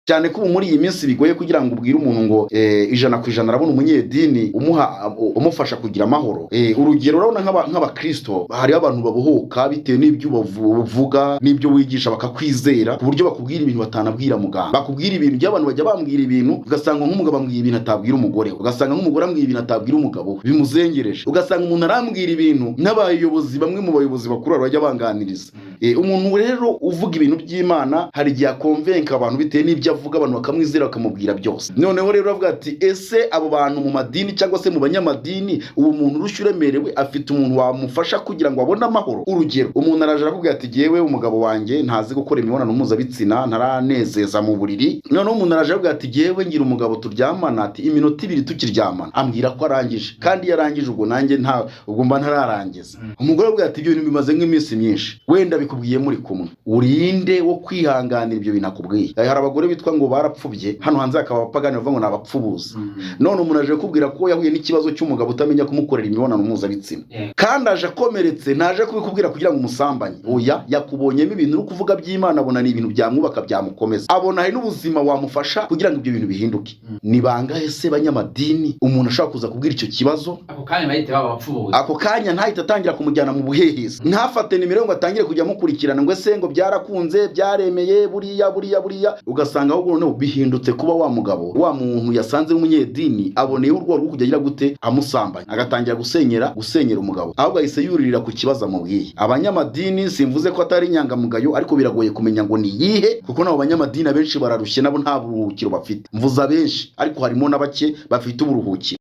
Cyane ko ubu muri iyi minsi bigoye kugira ngo ubwire umuntu ngo 100% arabona umunyedini umuha, umufasha kugira amahoro. Urugero, urabona nk'abakristo, hariho abantu babohoka bitewe n'ibyo uvuga n'ibyo wigisha, bakakwizera ku buryo bakubwira ibintu batanabwira muganga. Bakubwira ibintu by'abantu bajya bambwira ibintu, ugasanga nk'umugabo ambwiye ibintu atabwira umugore we, ugasanga nk'umugore ambwiye ibintu atabwira umugabo we, bimuzengereje, ugasanga umuntu arambwira ibintu. N'abayobozi, bamwe mu bayobozi bakuru bajya banganiriza. Umuntu rero uvuga ibintu by'Imana, hari igihe akonvenka abantu bitewe n'ibyo avuga, abantu bakamwizera, bakamubwira byose. Noneho rero avuga ati: "Ese abo bantu mu madini cyangwa se mu banyamadini, uwo muntu urushya uremerewe afite umuntu wamufasha kugira ngo abone amahoro?" Urugero, umuntu araje arakubwira ati: "Jyewe umugabo wanjye ntazi gukora imibonano mpuzabitsina, ntaranezeza mu buriri." Noneho umuntu araje arakubwira ati: "Jyewe ngira umugabo turyamana," ati, "iminota 2 tukiryamana ambwira ko arangije, kandi iyo arangije ubwo nanjye nta ubwo mba ntararangiza." Umugore avuga ati: "Ibyo bintu bimaze nk'iminsi myinshi." Wenda bikubwiye muri kumwe, urinde wo kwihanganira ibyo bintu akubwiye. Hari abagore bitwa ngo barapfubye hano hanze, hakaba abapagani bavuga ngo ni abapfubuzi. None umuntu aje kukubwira ko yahuye n'ikibazo cy'umugabo utamenya kumukorera imibonano mpuzabitsina, kandi aje akomeretse. Ntaje kubikubwira kugira ngo umusambanye, oya. Yakubonyemo ibintu uri kuvuga by'Imana, abona ni ibintu byamwubaka, byamukomeza, abona hari n'ubuzima wamufasha kugira ngo ibyo bintu bihinduke. Ni bangahe se banyamadini umuntu ashobora kuza kubwira icyo kibazo? Ako kanya bahita baba abapfubuzi. Ako kanya ntahita atangira kumujyana mu buhehezi, ntafate nimero ngo atangire kujya amukurikirana, ngo ese ngo byarakunze, byaremeye, buriya buriya buriya. Ugasanga ahubwo noneho bihindutse kuba wa mugabo, wa muntu yasanze w'umunyedini, aboneyeho urwego rwo kujya agira gute? Amusambanya, agatangira gusenyera umugabo. Ahubwo ahise yuririra ku kibazo amubwiye. Abanyamadini, simvuze ko atari inyangamugayo, ariko biragoye kumenya ngo ni iyihe, kuko nabo banyamadini abenshi bararushye, nabo nta buruhukiro bafite. Mvuze abenshi, ariko harimo na bake bafite uburuhukiro.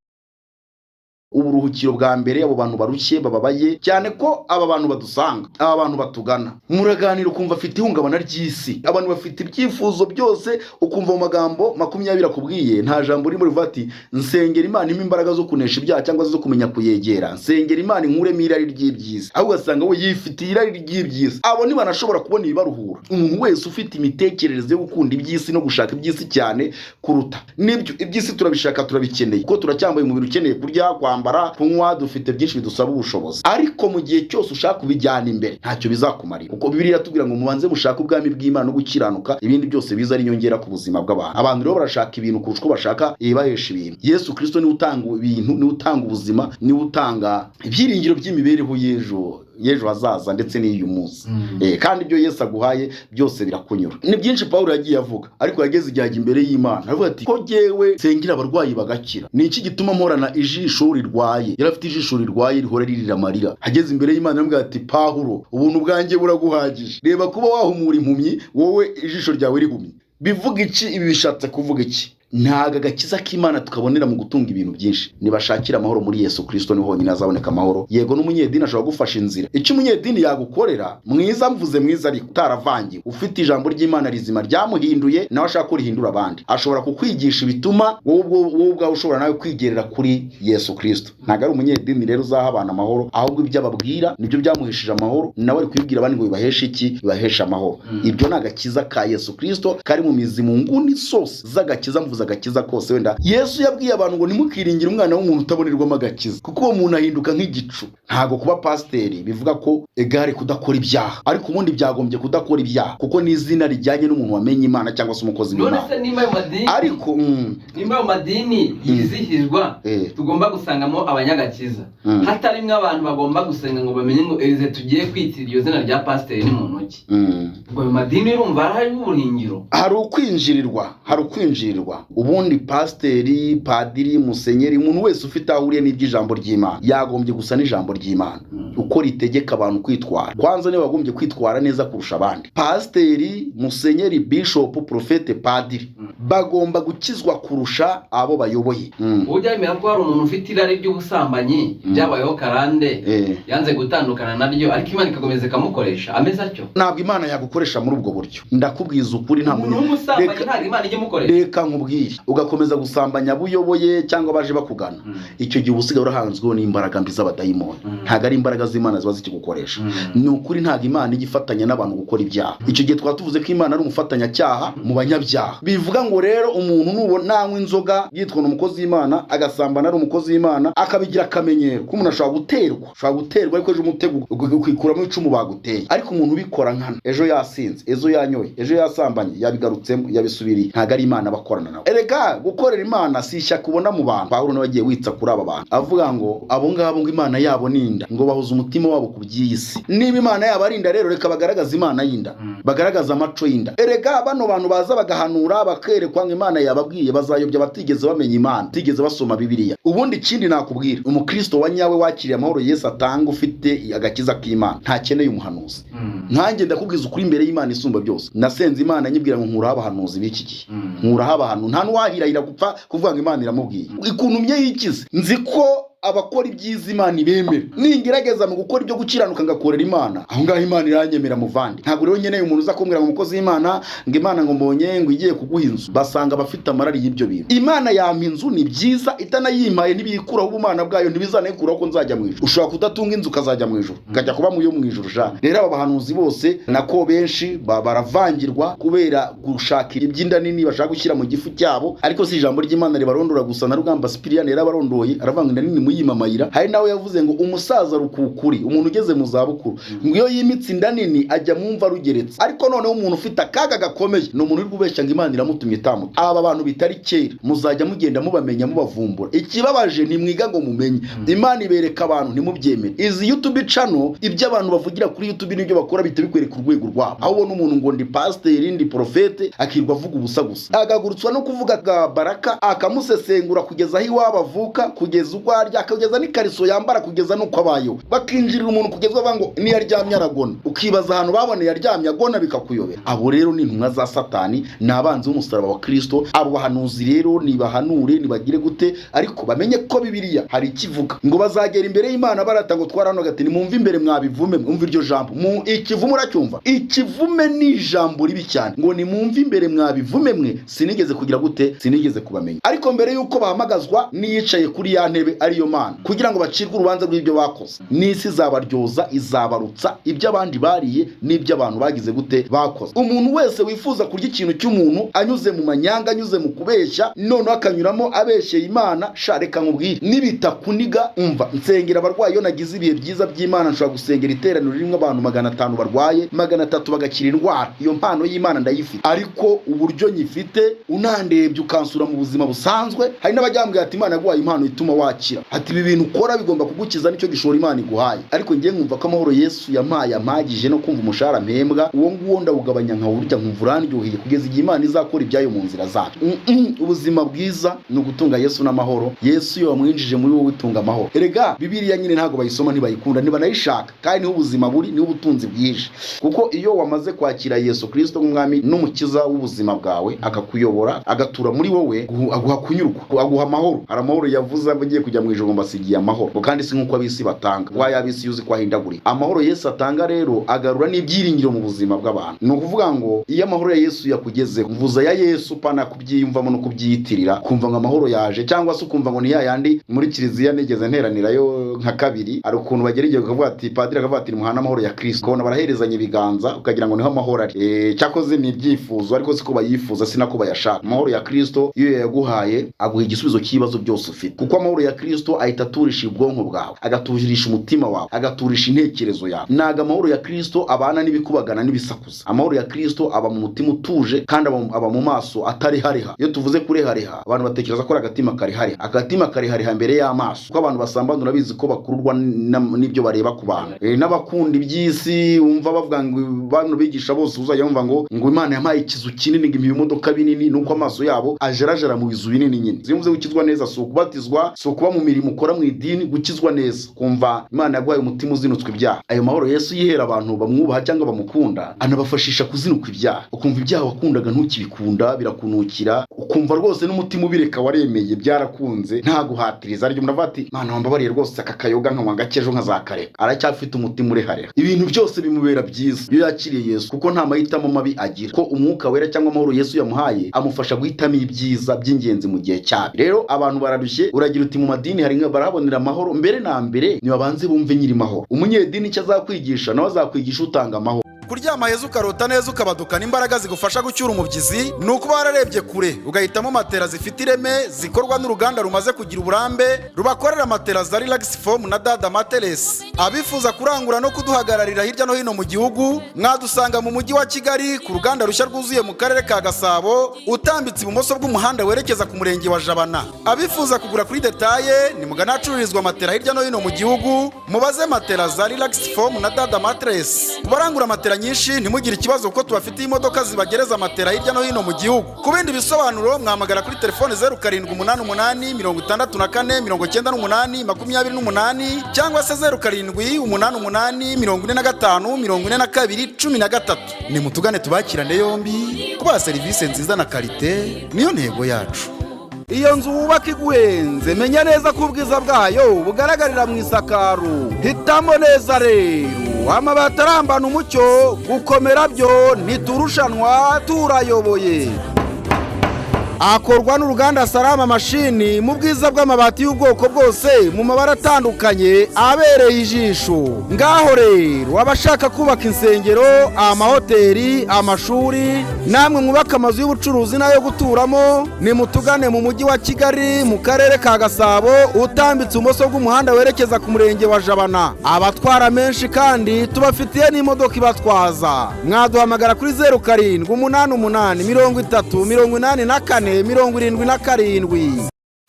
Uburuhukiro bwa mbere, abo bantu barushye, bababaye cyane, ko aba bantu badusanga, aba bantu batugana, muraganira ukumva afite ihungabana ry'isi. Abantu bafite ibyifuzo byose, ukumva mu magambo 20 akubwiye nta jambo ririmo rivuga ati: "Nsengera Imana impa imbaraga zo kunesha ibyaha cyangwa se zo kumenya kuyegera, nsengera Imana inkuremo irari ry'ibyiza." Ahubwo ugasanga we yifitiye irari ry'ibyiza. Abo ntibanashobora kubona ibibaruhura. Umuntu wese ufite imitekerereze yo gukunda iby'isi no gushaka iby'isi cyane kuruta nibyo, iby'isi turabishaka, turabikeneye, kuko turacyambaye umubiri ukeneye kurya, kwambara, kunywa, dufite byinshi bidusaba ubushobozi. Ariko mu gihe cyose ushaka kubijyana imbere, ntacyo bizakumarira, kuko Bibiliya iratubwira ngo mubanze mushake ubwami bw'Imana no gukiranuka, ibindi byose biza ari inyongera ku buzima bw'abantu. Abantu rero barashaka ibintu kurusha uko bashaka ibibahesha ibintu. Yesu Kirisito niwe utanga ibintu, niwe utanga ubuzima, niwe utanga ibyiringiro by'imibereho y'ejo hazaza ndetse n'iy'uyu munsi. Kandi ibyo Yesu aguhaye byose birakunyura. Ni byinshi Pawulo yagiye avuga, ariko yageze igihe ajya imbere y'Imana aravuga ati: "Ko jyewe nsengera abarwayi bagakira, ni iki gituma mporana ijisho rirwaye?" Yari afite ijisho rirwaye rihora ririra amarira. Ageze imbere y'Imana aramubwira ati: "Pawulo, ubuntu bwanjye buraguhagije. Reba kuba wahumura impumyi, wowe ijisho ryawe rihumye." Bivuga iki? Ibi bishatse kuvuga iki? Ntabwo agakiza k'Imana tukabonera mu gutunga ibintu byinshi. Nibashakira amahoro muri Yesu Kirisito, niho honyine hazaboneka amahoro. Yego, n'umunyedini ashobora gufasha inzira. Icyo umunyedini yagukorera mwiza, mvuze mwiza ariko utaravangiwe, ufite ijambo ry'Imana rizima ryamuhinduye, nawe ashaka ko rihindura abandi, ashobora kukwigisha ibituma wowe ubwawe ushobora nawe kwigerera kuri Yesu Kirisito. Ntabwo ari umunyedini rero uzaha abantu amahoro, ahubwo ibyo ababwira nibyo byamuhesheje amahoro, nawe ari kubibwira abandi ngo bibaheshe iki? Bibaheshe amahoro. Ibyo ni agakiza ka Yesu Kirisito kari mu mizi, mu nguni zose z'agakiza. Mvuze agakiza kose. Wenda Yesu yabwiye abantu ngo ntimukiringire umwana w'umuntu utabonerwamo agakiza, kuko uwo muntu ahinduka nk'igicu. Ntabwo kuba pasiteri bivuga ko egare kudakora ibyaha, ariko ubundi byagombye kudakora ibyaha, kuko ni izina rijyanye n'umuntu wamenye Imana cyangwa se umukozi None w'Imana. se nimba ayo madini Ariko nimba ayo madini yizihizwa, tugomba gusangamo abanyagakiza, hatarimo abantu bagomba gusenga ngo bamenye ngo erize tugiye kwitira iryo zina rya pasiteri ni mu ntoki, ubwo ayo madini urumva harimo uburingiro? Hari ukwinjirirwa, hari ukwinjirirwa. Ubundi pasiteri, padiri, musenyeri, umuntu wese ufite aho ahuriye n'iby'ijambo ry'Imana yagombye gusa n'ijambo ry'Imana uko ritegeka abantu kwitwara. Kwanza niba bagombye kwitwara neza kurusha abandi, pasiteri, musenyeri, bishopu, profete, padiri, bagomba gukizwa kurusha abo bayoboye. Ujya wemera ko hari umuntu ufite irari ry'ubusambanyi, byabayeho karande, yanze gutandukana naryo, ariko Imana ikakomeza ikamukoresha ameze atyo? Ntabwo Imana yagukoresha muri ubwo buryo, ndakubwiza ukuri, nta Umuntu w'umusambanyi ntabwo Imana ijya imukoresha? Reka nkubwire, ugakomeza gusambanya abo uyoboye cyangwa abaje bakugana, icyo gihe uba usigaye urahanzweho n'imbaraga mbi z'abadayimoni. Ntabwo ari imbaraga z'Imana ziba zikigukoresha. Ni ukuri, ntabwo Imana ijya ifatanya n'abantu gukora ibyaha. Icyo gihe twaba tuvuze ko Imana ari umufatanyacyaha mu banyabyaha. Bivuga ngo ngo rero umuntu nubona nanywa inzoga yitwa umukozi w'Imana, agasambana ari umukozi w'Imana, akabigira akamenyero ko umuntu ashobora guterwa, ashobora guterwa, ariko ejo umutego ukikuramo icumu baguteye. Ariko umuntu ubikora nkana, ejo yasinze, ejo yanyoye, ejo yasambanye, yabigarutsemo, yabisubiriye, ntabwo ari Imana bakorana nawe. Erega gukorera Imana si ishyaka ubona mu bantu. Pawulo nawe agiye witsa kuri aba bantu, avuga ngo abo ngabo ngo Imana yabo ni inda, ngo bahuza umutima wabo ku by'iyi si. Niba Imana yabo ari inda rero, reka bagaragaze Imana y'inda, bagaragaze amaco y'inda. Erega bano bantu baza bagahanura, bakerekwa ngo Imana yababwiye, bazayobya batigeze bamenya Imana, batigeze basoma Bibiliya. Ubundi ikindi nakubwira, umukristo wa nyawe wakiriye amahoro Yesu atanga, ufite agakiza k'Imana, ntakeneye umuhanuzi. Nkanjye ndakubwiza ukuri imbere y'Imana isumba byose, nasenze Imana nyibwira ngo nkuraho abahanuzi b'iki gihe, nkuraho abantu, nta n'uwahirahira gupfa kuvuga ngo Imana iramubwiye. Ikuntu umye yikize, nzi ko abakora ibyiza Imana ibemera. Ningerageza mu gukora ibyo gukiranuka, ngakorera Imana, aho ngaho Imana iranyemera muvandi. Ntabwo rero nkeneye umuntu uza kumbwira ngo umukozi w'Imana, ngo Imana ngo mbonye ngo igiye kuguha inzu. Basanga abafite amarari y'ibyo bintu. Imana yampa inzu ni byiza, itanayimpaye ntibiyikuraho ubumana bwayo, ntibizanayikuraho ko nzajya mu ijuru. Ushobora kudatunga inzu ukazajya mu ijuru, ukajya kuba mu yo mu ijuru sha. Rero aba bahanuzi bose nako benshi baravangirwa kubera gushakira iby'inda nini bashaka gushyira mu gifu cyabo. Ariko si ijambo ry'Imana ribarondora gusa, na Rugamba Sipiriyani yarabarondoye, aravanga inda nini muyimamayira. Hari nawe yavuze ngo umusaza rukukuri, umuntu ugeze mu zabukuru, ngo iyo yimitse inda nini ajya mu mva rugeretse. Ariko noneho umuntu ufite akaga gakomeye ni umuntu uri kubeshya ngo Imana iramutumye itamutumye. Aba bantu bitari kera muzajya mugenda mubamenya, mubavumbura. Ikibabaje, ntimwiga ngo mumenye. Imana ibereka abantu ntimubyemere. Izi YouTube channel, ibyo abantu bavugira kuri YouTube n'ibyo bakora bihita bikwereka urwego rwabo. Aho ubona umuntu ngo ndi pasiteri, ndi porofete, akirwa avuga ubusa gusa, agagurutswa no kuvuga bwa Baraka, akamusesengura kugeza aho iwabo avuka, kugeza ubwo arya, kugeza n'ikariso yambara, kugeza n'uko abayeho. Bakinjirira umuntu kugeza bavuga ngo niyo aryamye aragona, ukibaza ahantu baboneye aryamye agona, bikakuyobera. Abo rero ni intumwa za Satani, ni abanzi b'umusaraba wa Kristo. Abo bahanuzi rero nibahanure, nibagire gute, ariko bamenye ko Bibiliya hari ikivuga ngo bazagera imbere y'Imana barata ngo twarahano gati nimumve imbere mwabivume. Mwumve iryo jambo mu ikivume, uracyumva? Ikivume ni ijambo ribi cyane. Ngo nimumve imbere mwabivume mwe, sinigeze kugira gute? Sinigeze kubamenya. Ariko mbere y'uko bahamagazwa n'iyicaye kuri ya ntebe ariyo Mana, kugira ngo bacirwe urubanza rw'ibyo bakoze, n'isi izabaryoza, izabarutsa ibyo abandi bariye n'ibyo abantu bagize gute? Bakoze. Umuntu wese wifuza kurya ikintu cy'umuntu anyuze mu manyanga, anyuze mu kubeshya, noneho akanyuramo abeshyeye Imana, sha reka nkubwire, nibitakuniga. Umva, nsengera abarwayi. Iyo nagize ibihe byiza by'Imana, nshobora gusengera iteraniro ririmo abantu 500 barwaye, 300 bagakira indwara. Iyo mpano y'Imana ndayifite, ariko uburyo nyifite, unandebye ukansura mu buzima busanzwe, hari n'abajyambwira ati Imana yaguhaye impano ituma wakira, ati ibi bintu ukora bigomba kugukiza, nicyo gishoro Imana iguhaye. Ariko ngiye nkumva ko amahoro Yesu yampaye ampagije, no kumva umushahara mpembwa uwo nguwo ndawugabanya nkawurya, nkumva urandyoheye, kugeza igihe Imana izakora ibyayo mu nzira zayo. Ubuzima bwiza ni ugutunga Yesu n'amahoro. Yesu iyo wamwinjije muri wowe, utunga amahoro. Erega Bibiliya nyine ntabwo bayisoma, ntibayikunda, ntibanayishaka, kandi niho ubuzima buri, niho ubutunzi bwije. Kuko iyo wamaze kwakira Yesu Kristo nk'umwami n'umukiza w'ubuzima bwawe, akakuyobora, agatura muri wowe, aguha kunyurwa, aguha amahoro. Hari amahoro yavuze agiye kujya mu ijuru ngo mbasigiye amahoro, ngo kandi si nk'uko ab'isi batanga, ngo aya ab'isi yuzi ko ahindagurika. Amahoro Yesu atanga rero agarura n'ibyiringiro mu buzima bw'abantu. Ni ukuvuga ngo iyo amahoro ya Yesu yakugezeho, mvuza ya Yesu pana kubyiyumvamo no kubyiyitirira, kumva ngo amahoro yaje, cyangwa se ukumva ngo ni ya yandi muri kiliziya nigeze nteranirayo nka kabiri. Hari ukuntu bagera igihe ukavuga ati, padiri akavuga ati muhane amahoro ya Kristo, ukabona baraherezanya ibiganza, ukagira ngo niho amahoro ari. Cyakoze ni ibyifuzo, ariko siko bayifuza, si nako bayashaka. Amahoro ya Kristo iyo yayaguhaye, aguha igisubizo cy'ibibazo byose ufite, kuko amahoro ya Kristo ahita aturisha ubwonko bwawe, agaturisha umutima wawe, agaturisha intekerezo yawe. Ntago amahoro ya Kristo abana n'ibikubagana n'ibisakuza. Amahoro ya Kristo aba mu mutima utuje, kandi aba mu maso atarihareha. Iyo tuvuze kurehareha, abantu batekereza ko ari agatima karihariha. Agatima karihariha mbere y'amaso, kuko abantu basambana urabizi ko bakururwa n'ibyo bareba ku bantu. N'abakunda iby'isi wumva bavuga ngo bano bigisha bose, uzajya wumva ngo Imana yampaye ikizu kinini, ngo ibimodoka binini, nuko amaso yabo ajarajara mu bizu binini nyine. Iyo mvuze gukizwa neza, si ukubatizwa, si ukuba mu mirimo ukora mu idini. Gukizwa neza, kumva Imana yaguhaye umutima uzinutswe ibyaha. Ayo mahoro Yesu yihera abantu bamwubaha cyangwa bamukunda, anabafashisha kuzinukwa ibyaha. Ukumva ibyaha wakundaga ntukibikunda, birakunukira, ukumva rwose n'umutima ubireka, waremeye, byarakunze, nta guhatiriza. Ariko umuntu avuga ati Mana wambabariye rwose, aka kayoga nkanywa gake, ejo nkazakareka, aracyafite umutima urehareha. Ibintu byose bimubera byiza iyo yakiriye Yesu, kuko nta mahitamo mabi agira, ko Umwuka Wera cyangwa amahoro Yesu yamuhaye amufasha guhitamo ibyiza by'ingenzi mu gihe cyabyo. Rero abantu bararushye. Uragira uti mu madini hari barahabonera amahoro. Mbere na mbere nibabanze bumve nyiri mahoro. Umunyedini icyo azakwigisha, nawe azakwigisha utanga amahoro. Kuryama heza, ukarota neza, ukabadukana imbaraga zigufasha gucyura umubyizi, ni ukuba wararebye kure ugahitamo matera zifite ireme, zikorwa n'uruganda rumaze kugira uburambe, rubakorera matera za Relax Foam na Dada Mattress. Abifuza kurangura no kuduhagararira hirya no hino mu gihugu, mwadusanga mu mujyi wa Kigali, ku ruganda rushya rwuzuye mu karere ka Gasabo, utambitse ibumoso bw'umuhanda werekeza ku murenge wa Jabana. Abifuza kugura kuri détail, ni mugana ahacururizwa matera hirya no hino mu gihugu, mubaze matera za Relax Foam na Dada Mattress. Ku barangura matera nyinshi, ntimugire ikibazo kuko tubafitiye imodoka zibagereza matera hirya no hino mu gihugu. Ku bindi bisobanuro, mwahamagara kuri telefone 0788649828 cyangwa se 0788454213. Nimutugane tubakirane yombi. Kubaha serivisi nziza na qualité niyo ntego yacu. Iyo nzu wubaka iguhenze, menya neza ko ubwiza bwayo bugaragarira mu isakaro. Hitamo neza rero amabati arambana umucyo. Gukomera byo ntiturushanwa, turayoboye. Akorwa n'uruganda Salama Mashini, mu bwiza bw'amabati y'ubwoko bwose, mu mabara atandukanye abereye ijisho. Ngaho rero, abashaka kubaka insengero, amahoteli, amashuri, namwe mwubaka amazu y'ubucuruzi n'ayo guturamo, nimutugane mu mujyi wa Kigali, mu karere ka Gasabo, utambitse ibumoso bw'umuhanda werekeza ku murenge wa Jabana. Abatwara menshi kandi tubafitiye n'imodoka ibatwaza. Mwaduhamagara kuri 0788308477.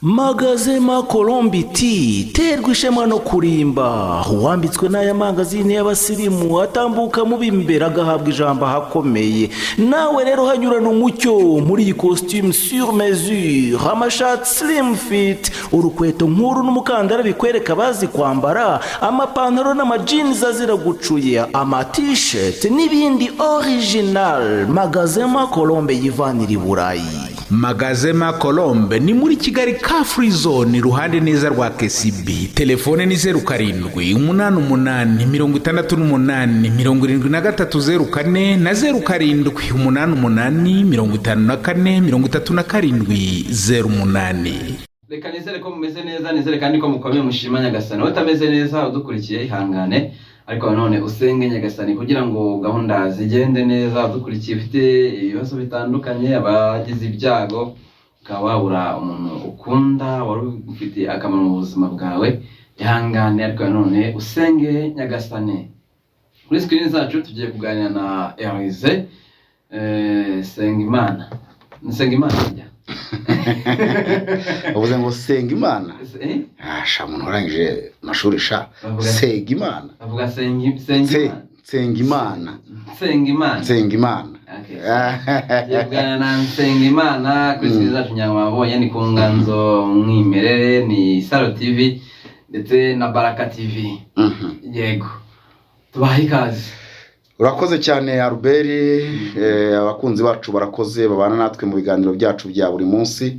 Magazema Colombiti, terwa ishema no kurimba. Uwambitswe n'aya mangazini y'abasirimu atambuka mu b'imbere, agahabwa ijambo ahakomeye. Nawe rero hanyurana umucyo muri iyi costume sur mesure, amashati slim fit, urukweto nk'uru n'umukandara bikwereka abazi kwambara, amapantaro n'amajinizi azira gucuye, amatisheti n'ibindi original Magazema Colombe yivanira i Burayi. Magazema Colombe ni muri Kigali, Car Free Zone, iruhande neza rwa KCB. Telefone ni 0788687304 na 0788543708. Reka nizere ko mumeze neza, nizere kandi ko mukomeye, mushima Nyagasani. Wowe utameze neza udukurikiye, ihangane, ariko nanone usenge Nyagasani kugira ngo gahunda zigende neza. Udukurikiye ufite ibibazo bitandukanye, abagize ibyago, ukaba wabura umuntu ukunda wari ufitiye akamaro mu buzima bwawe, ihangane, ariko nanone usenge Nyagasani. Kuri screen zacu tugiye kuganira na Erize Sengimana. Nsengimana njya. Uvuze ngo senga Imana? Eh? Ah, sha, umuntu warangije amashuri sha. Senga Imana. Bavuga Sengimana. Nsenga Imana. Nsengimana. Nsenga Imana. Okay. Tugiye kuganira na Nsengimana kuri screen zacu. Nyamwabonye ni ku Nganzo Mwimerere, ni Saro TV ndetse na Baraka TV. Yego, tubahe ikaze. Urakoze cyane, Albert. Abakunzi bacu barakoze, babana natwe mu biganiro byacu bya buri munsi.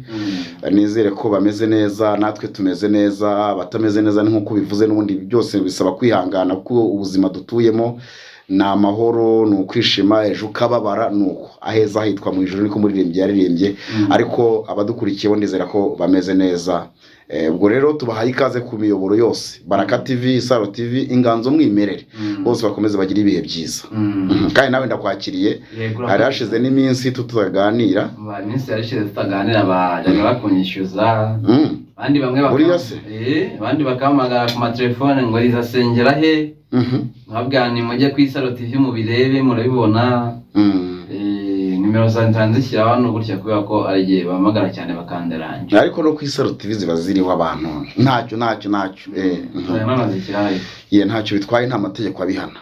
Nizere ko bameze neza, natwe tumeze neza. Abatameze neza, ni nk'uko bivuze n'ubundi, byose bisaba kwihangana, kuko ubuzima dutuyemo ni amahoro, ni ukwishima, ejo ukababara. Ni uko aheza hitwa mu ijoro, niko umuririmbyi yaririmbye. Ariko abadukurikiye bo ndizera ko bameze neza. Ubwo rero tubahaye ikaze ku miyoboro yose, Baraka TV, Saro TV, Inganzo Mwimerere. Bose bakomeze bagire ibihe byiza. Kandi nawe ndakwakiriye. Yego. Hari hashize n'iminsi tutaganira. Iminsi yarishize tutaganira, bajyaga bakunyishyuza. Abandi bamwe Buriya se? Abandi bakampamagara ku matelefone ngo rizasengera he? Nkabwira ni mujye ku Isaro TV mubirebe, murabibona. Nimero zanjye nzishyira hano gutya kubera ko ari igihe bahamagara cyane bakanderanje. Ariko no ku Isaro TV ziba ziriho abantu, ntacyo, ntacyo, ntacyo. Nzishyiraho. Ye, ntacyo bitwaye, nta mategeko abihana.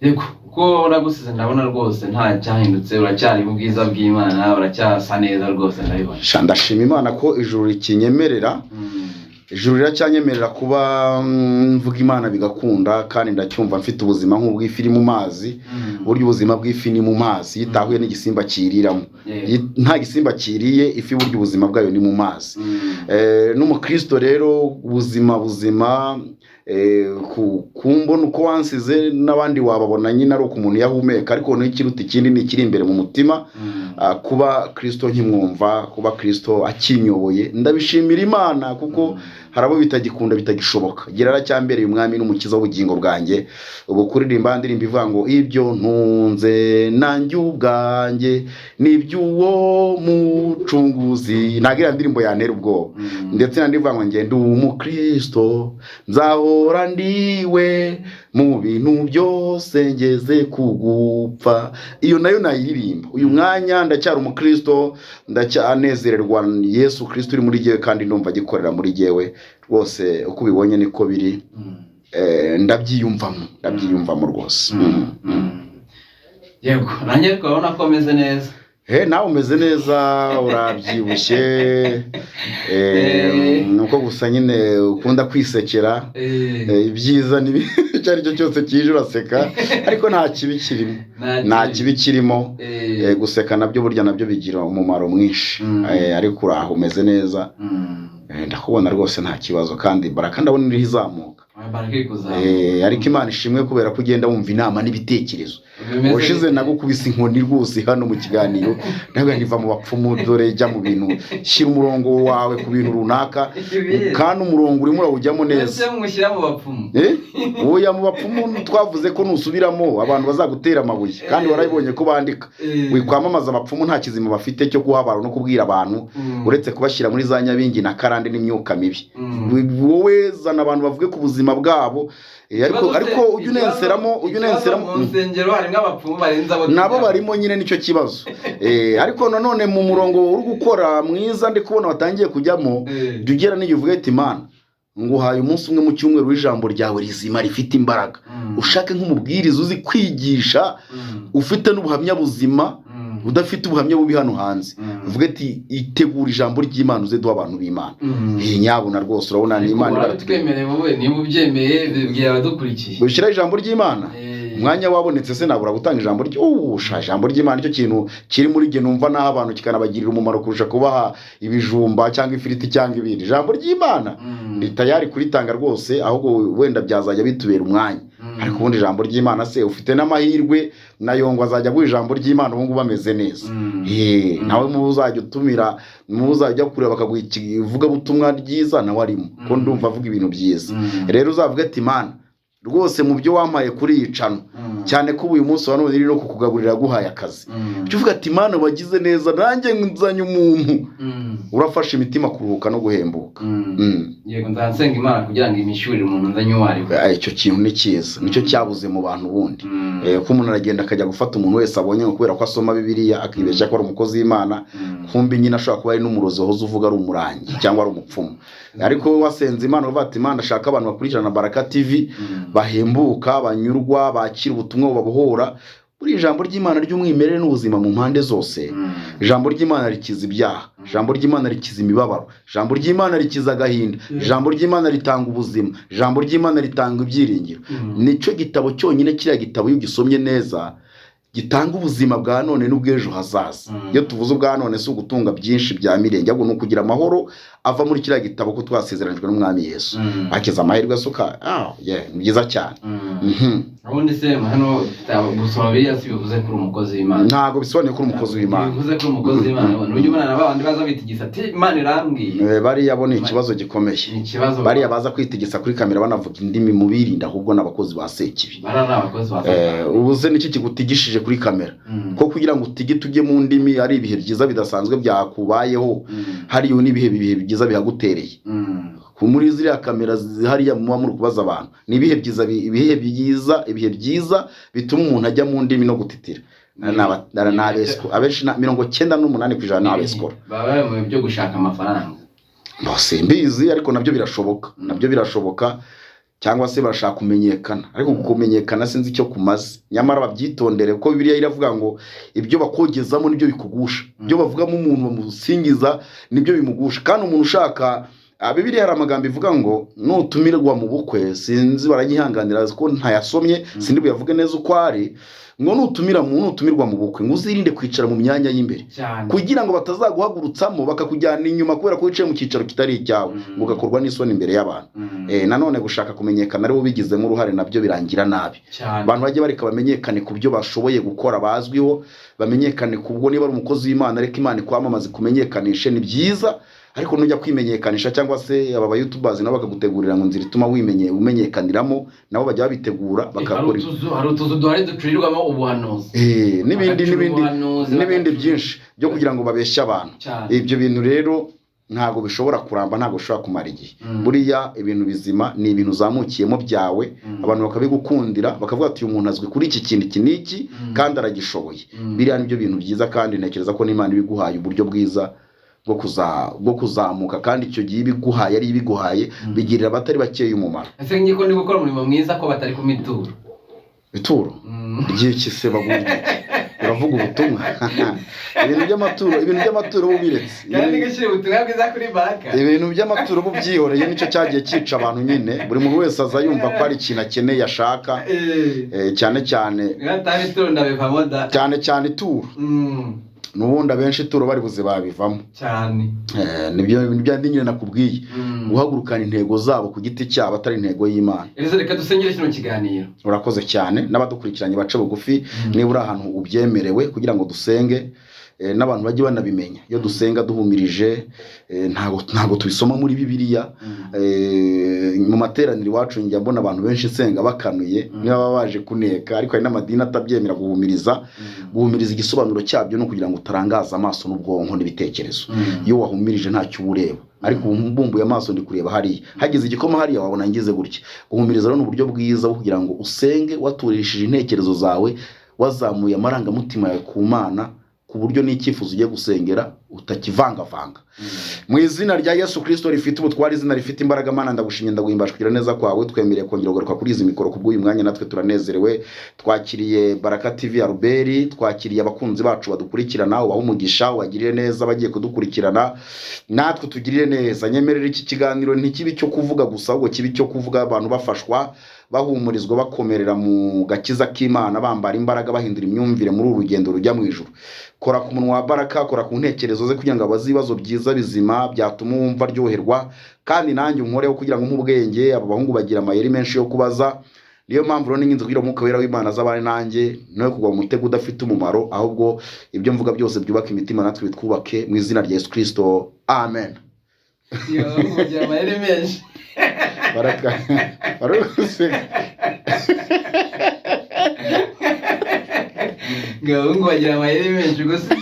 Yego, uko nagusize ndabona rwose nta cyahindutse, uracyari mu bwiza bw'Imana, uracyasa neza rwose, ndabibona. Sha, ndashima Imana ko ijuru rikinyemerera. Ijuru riracyanyemerera kuba mvuga Imana bigakunda, kandi ndacyumva mfite ubuzima nk'ubw'ifi iri mu mazi. Burya ubuzima bw'ifi ni mu mazi, iyo itahuye n'igisimba kiyiriramo. Yego. Nta gisimba kiriye ifi, burya ubuzima bwayo ni mu mazi. N'umukristo rero, ubuzima buzima Kumbona uko wansize n'abandi wababona nyine ari uko umuntu yahumeka, ariko noneho ikiruta ikindi ni ikiri imbere mu mutima. Kuba Kristo nkimwumva, kuba Kristo akinyoboye, ndabishimira Imana, kuko hari abo bitagikunda, bitagishoboka. Gira aracyambereye umwami n'umukiza w'ubugingo bwanjye. Ubu kuririmba ndirimba ivuga ngo ibyo ntunze nanjye ubwanjye n'iby'uwo mucunguzi, ntabwo iriya ndirimbo yantera ubwoba. Ndetse nandi ivuga ngo ngende umukristo nzahora ndiwe mu bintu byose ngeze kugupfa, iyo nayo nayiririmba. Uyu mwanya ndacyari umukristo, ndacyanezererwa Yesu Kristo uri muri jyewe, kandi ndumva agikorera muri jyewe rwose. Uko ubibonye niko biri. Ndabyiyumvamo, ndabyiyumvamo rwose. Yego, nanjye ariko urabona ko ameze neza. Nawe umeze neza, urabyibushye. Nuko gusa nyine ukunda kwisekera. Ibyiza ni icyo ari cyo cyose kije uraseka, ariko nta kibi kirimo, nta kibi kirimo. Guseka nabyo burya nabyo bigira umumaro mwinshi. Ariko uraho umeze neza. Ndakubona rwose nta kibazo, kandi baraka ndabona iriho izamuka. Baraka iri kuzamuka. Ariko Imana ishimwe kubera ko ugenda wumva inama n'ibitekerezo. Bimeze Ubushize bite? nagukubise inkoni rwose hano mu kiganiro, ntabwo ntiva mu bapfumu, dore jya mu bintu, shyira umurongo wawe ku bintu runaka. Ibihe. Kandi umurongo urimo urawujyamo neza. Ese mushyira mu bapfumu? Oya, mu bapfumu twavuze ko nusubiramo abantu bazagutera amabuye, kandi warabibonye ko bandika. Wikwamamaza abapfumu, nta kizima bafite cyo guha abantu no kubwira abantu, uretse kubashyira muri za nyabingi na karande n'imyuka mibi. Wowe zana abantu bavuge ku buzima bwabo. Ariko Ikibazo se- ariko ujye unenseramo, ujye ikibazo unenseramo. mu nsengero harimo abapfumu barenze abo Nabo tujyamo. barimo nyine, nicyo kibazo. Ariko nanone mu murongo uri gukora mwiza, ndi kubona watangiye kujyamo. Jya ugera n'igihe uvuge ati: "Imana, nguhaye umunsi umwe mu cyumweru w'ijambo ryawe rizima rifite imbaraga." Ushake nk'umubwiriza uzi kwigisha, ufite n'ubuhamya buzima, udafite ubuhamya bubi hano hanze. Uvuge ati: "Itegura ijambo ry'Imana uze duha abantu b'Imana." Nyabuna rwose urabona ni Ariko Imana ibaratubwira. warabitwemereye wowe, niba ubyemeye bibwira abadukurikiye. Gushyiraho ijambo ry'Imana. Umwanya wabonetse se nabura gutanga ijambo sha, ijambo ry'Imana nicyo kintu kiri muri jye numva naho abantu kikanabagirira umumaro kurusha kubaha ibijumba cyangwa ifiriti cyangwa ibindi. Ijambo ry'Imana ndi tayari kuritanga rwose, ahubwo wenda byazajya bitubera umwanya. Ariko ubundi ijambo ry'Imana se, ufite n'amahirwe na Yongo azajya aguha ijambo ry'Imana, ubu ngubu ameze neza. Nawe mu uzajya utumira, mu uzajya ujya kureba bakaguha ivugabutumwa ryiza, nawe arimo ko ndumva avuga ibintu byiza. Rero uzavuga ati: "Imana rwose mu byo wampaye kuri iyi channel, cyane ko uyu munsi wa none iri no kukugaburira, yaguhaye akazi, jya uvuga ati: 'Imana wagize neza, nanjye nzanye umuntu urafasha imitima kuruhuka no guhembuka.'" Yego, nzasenga Imana kugira ngo imishyurire umuntu nzanye uwo ari we. Icyo kintu ni cyiza, nicyo cyabuze mu bantu bundi. Ko umuntu aragenda akajya gufata umuntu wese abonye ngo kubera ko asoma Bibiliya, akibeshya ko ari umukozi w'Imana, kumbi nyine ashobora kuba ari n'umurozi wahoze uvuga ari umurangi cyangwa ari umupfumu. Ariko wowe wasenze Imana uvuga ati: "Imana, ashaka abantu bakurikirana Baraka TV, bahembuka, banyurwa, bakira ubutumwa bubabohora." Buri ijambo ry'Imana ry'umwimerere n'ubuzima mu mpande zose. Ijambo ry'Imana rikiza ibyaha, ijambo ry'Imana rikiza imibabaro, ijambo ry'Imana rikiza agahinda, ijambo ry'Imana ritanga ubuzima, ijambo ry'Imana ritanga ibyiringiro. Nicyo gitabo cyonyine, kiriya gitabo iyo ugisomye neza gitanga ubuzima bwa none n'ubw'ejo hazaza. Iyo tuvuze ubwa none si ugutunga byinshi bya mirenge, ahubwo ni ukugira amahoro ava muri kiriya gitabo ko twasezeranijwe n'umwami Yesu. Akiza amahirwe asuka, yeah, ni byiza cyane. Ubundi se hano gusoma Bibiliya si bivuze ko uri umukozi w'Imana? Ntabwo bisobanuye ko uri umukozi w'Imana. Bivuze ko uri umukozi w'Imana. Ujya ubona na babandi baza bitigisa ati: "Imana irambwiye." Bariya bo ni ikibazo gikomeye. Ni ikibazo. Bariya baza kwitigisa kuri kamera banavuga indimi, mubirinda, ahubwo ni abakozi ba sekibi. Bariya ni abakozi ba Satani. Ubu se niki kigutigishije kuri kamera? Ko kugira ngo utigite ujye mu ndimi ari ibihe byiza bidasanzwe byakubayeho. Hariyo n'ibihe bihe byiza bihagutereye. Muri ziriya kamera hariya muba muri kubaza abantu, ni ibihe byiza ibihe byiza, ibihe byiza bituma umuntu ajya mu ndimi no gutitira. Ni abesikoro abenshi, 98% ni abesikoro. Baba bari mu byo gushaka amafaranga. Simbizi, ariko nabyo birashoboka, nabyo birashoboka, cyangwa se barashaka kumenyekana, ariko kumenyekana sinzi icyo kumaze. Nyamara babyitondere, kuko Bibiliya iravuga ngo ibyo bakogezamo nibyo bikugusha, ibyo bavugamo umuntu bamusingiza nibyo bimugusha. Kandi umuntu ushaka, Bibiliya hari amagambo ivuga ngo nutumirwa mu bukwe, sinzi baranyihanganira ko ntayasomye, sindi buyavuge neza uko ari. Ngo nutumira mu nutumirwa mu bukwe, ngo uzirinde kwicara mu myanya y'imbere, Cyane. kugira ngo batazaguhagurutsamo bakakujyana inyuma kubera ko wicaye mu cyicaro kitari icyawe, ngo ugakorwa n'isoni imbere y'abantu. Nanone gushaka kumenyekana aribo bigizemo uruhare nabyo birangira nabi. Cyane. Abantu bajye bareka bamenyekane ku byo bashoboye gukora bazwiho, bamenyekane kubwo niba ari umukozi w'Imana, reka Imana ikwamamaze kumenyekanishe, ni byiza. Ariko nujya kwimenyekanisha cyangwa se aba ba youtubers nabo bakagutegurira ngo inzira ituma wimenye umenyekaniramo, nabo bajya babitegura Hari bakakora utuzu duhari ducurirwamo ubuhanuzi. N'ibindi Bagacura n'ibindi ubuhanuzi, n'ibindi byinshi byo kugira ngo babeshye abantu. Cyane. Ibyo bintu rero ntabwo bishobora kuramba, ntabwo bishobora kumara igihe. Buriya ibintu bizima ni ibintu uzamukiyemo byawe, abantu bakabigukundira, bakavuga ati uyu muntu azwi kuri iki kintu iki n'iki, kandi aragishoboye. Biriya nibyo bintu byiza, kandi ntekereza ko n'Imana ibiguhaye uburyo bwiza bwo kuzamuka, kandi icyo gihe ibiguhaye ari ibiguhaye bigirira abatari bakeya umumaro. Ese ngiko ndi gukora umurimo mwiza ko batari ku mituro? Ituro ry'iki se? Baguha iki? Uravuga ubutumwa, ibintu by'amaturo bubiretse. Kandi gushyira ubutumwa bwiza kuri Baraka. Ibintu by'amaturo bubyihoreye, nicyo cyagiye cyica abantu nyine. Buri muntu wese aza yumva ko hari ikintu akeneye ashaka. Cyane cyane Niba ituro ndabivamo da. Cyane cyane ituro. N'ubundi abenshi ituro bari buze babivamo. Cyane. Nibyo nibyo nyine nakubwiye, guhagurukana intego zabo ku giti cyabo atari intego y'Imana. Elize, reka dusengere kino kiganiro. Urakoze cyane. N'abadukurikiranye bace bugufi, niba uri ahantu ubyemerewe, kugira ngo dusenge, n'abantu bajye banabimenya. Iyo dusenga duhumirije, ntabwo tubisoma muri Bibiliya. Mu materaniro iwacu njya mbona abantu benshi nsenga bakanuye, niba baba baje kuneka, ariko hari n'amadini atabyemera guhumiriza. Guhumiriza igisobanuro cyabyo ni ukugira ngo utarangaza amaso n'ubwonko n'ibitekerezo. Iyo wahumirije ntacyo uba ureba, ariko ubu mbumbuye amaso ndi kureba hariya, hagize igikoma hariya wabona ngize gutya. Guhumiriza rero ni uburyo bwiza bwo kugira ngo usenge waturishije intekerezo zawe, wazamuye amarangamutima yawe ku Mana, ku buryo n'icyifuzo ugiye gusengera utakivangavanga. Mu izina rya Yesu Kirisito rifite ubutware, izina rifite imbaraga, Mana ndagushimye, ndaguhimbaje kugira neza kwawe. Twemereye kongera kugaruka kuri izi mikoro kubw'uyu mwanya, natwe turanezerewe. Twakiriye Baraka TV ya Ruberi, twakiriye abakunzi bacu badukurikirana, ubahe umugisha, ubagirire neza bagiye kudukurikirana, natwe tugirire neza. Nyemerera iki kiganiro ntikibe icyo kuvuga gusa, ahubwo kibe icyo kuvuga abantu bafashwa, bahumurizwa, bakomerera mu gakiza k'Imana, bambara imbaraga, bahindura imyumvire muri uru rugendo rujya mu ijuru. Kora ku munwa wa Baraka, kora ku ntekerezo ze, kugira ngo abaze ibibazo byiza bizima byatuma wumva aryoherwa, kandi nanjye unkoreho kugira ngo umpe ubwenge. Aba bahungu bagira amayeri menshi yo kubaza, niyo mpamvu rero n'inginzi kugira Umwuka Wera w'Imana azabane nanjye, no kugwa mu mutego udafite umumaro, ahubwo ibyo mvuga byose byubaka imitima, natwe bitwubake, mu izina rya Yesu Kristo, amen. Iyo abahungu bagira amayeri menshi. Baraka baraguseka. Ngo abahungu bagira amayeri menshi gusa.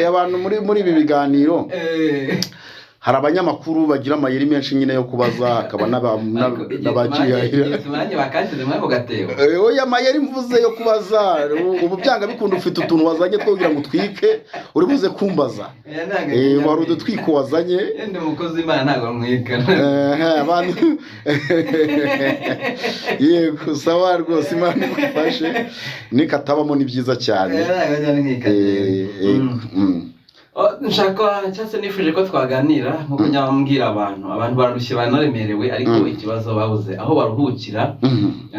Abantu muri ibi biganiro hari abanyamakuru bagira amayeri menshi nyine yo kubaza, hakaba n'abakiyahira. Igihe bakashyize muri ako gatebo. Oya, amayeri mvuze yo kubaza, ubu byanga bikunda ufite utuntu wazanye two kugira ngo utwike, uri buze kumbaza. Oya, ntabwo Wari udutwiko wazanye. Yenda umukozi w'Imana ntabwo mwikana. Abantu yego, sawa rwose, Imana igufashe, nikatabamo ni byiza cyane. Oya, ntabwo njya mwikana. Yego. Nshaka cyangwa se nifuje ko twaganira nkuko njya mbwira abantu bararushye, banaremerewe, ariko ikibazo babuze aho baruhukira.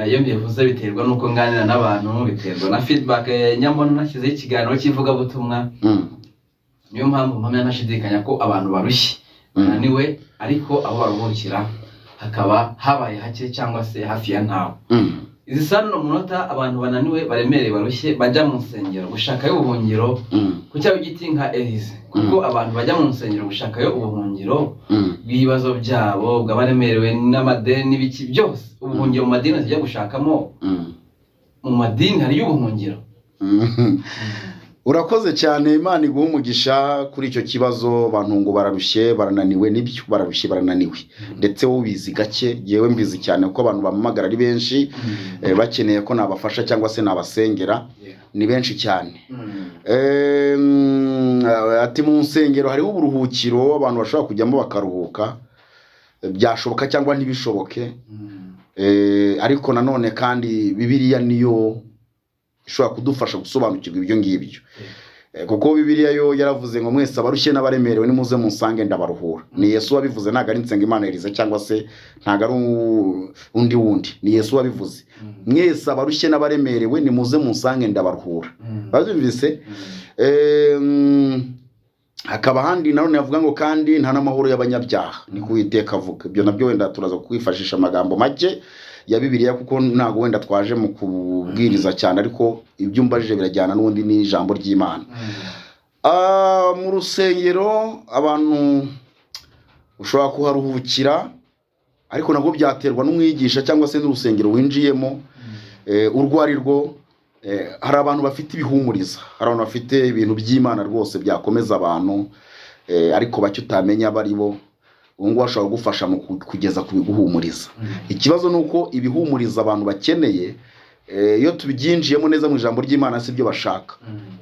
Iyo mbivuze biterwa n'uko nganira n'abantu, biterwa na feedback nyamara nashyizeho ikiganiro cy'ivugabutumwa. Niyo mpamvu mpamya ntashidikanya ko abantu barushye, bananiwe, ariko aho baruhukira hakaba habaye hake cyangwa se hafi ya ntawe. Izi saa n'uno munota abantu bananiwe, baremereye, barushye, bajya mu nsengero gushakayo ubuhungiro. Ku cyaba igiti nka Elize, kuko abantu bajya mu nsengero gushakayo ubuhungiro bw'ibibazo byabo, bw'abaremerewe n'amadeni n'ibiki byose. Ubuhungiro mu madini tujya gushakamo, mu madini hariyo ubuhungiro? Urakoze cyane, Imana iguha umugisha kuri icyo kibazo. Abantu ngo bararushye, barananiwe, nibyo, bararushye, barananiwe, ndetse wowe ubizi gake, yewe mbizi cyane kuko abantu bampamagara ari benshi, bakeneye ko nabafasha cyangwa se nabasengera, ni benshi cyane. Ati mu nsengero hariho uburuhukiro abantu bashobora kujyamo bakaruhuka, byashoboka cyangwa ntibishoboke. Ariko nanone kandi Bibiliya niyo ishobora kudufasha gusobanukirwa ibyo ngibyo. Kuko Bibiliya yo yaravuze ngo mwese abarushye n'abaremerewe nimuze munsange ndabaruhura. Ni Yesu wabivuze, ntabwo ari Nsengimana Elize cyangwa se ntabwo ari undi wundi, ni Yesu wabivuze: mwese abarushye n'abaremerewe nimuze munsange ndabaruhura. Babyumvise? Hakaba ahandi nanone havuga ngo kandi nta n'amahoro y'abanyabyaha, ni ko Uwiteka avuga. Ibyo nabyo wenda turaza kwifashisha amagambo make ya Bibiliya, kuko ntabwo wenda twaje mu kubwiriza cyane, ariko ibyo umbajije birajyana n'ubundi n'ijambo ry'Imana. Mu rusengero abantu ushobora kuharuhukira, ariko nabwo byaterwa n'umwigisha cyangwa se n'urusengero winjiyemo urwo ari rwo. Hari abantu bafite ibihumuriza, hari abantu bafite ibintu by'Imana rwose byakomeza abantu, ariko bake utamenya abo ari bo. Ubu ngubu ashobora kugufasha mu kugeza ku biguhumuriza. Ikibazo ni uko ibihumuriza abantu bakeneye, iyo tubyinjiyemo neza mu ijambo ry'Imana, si byo bashaka.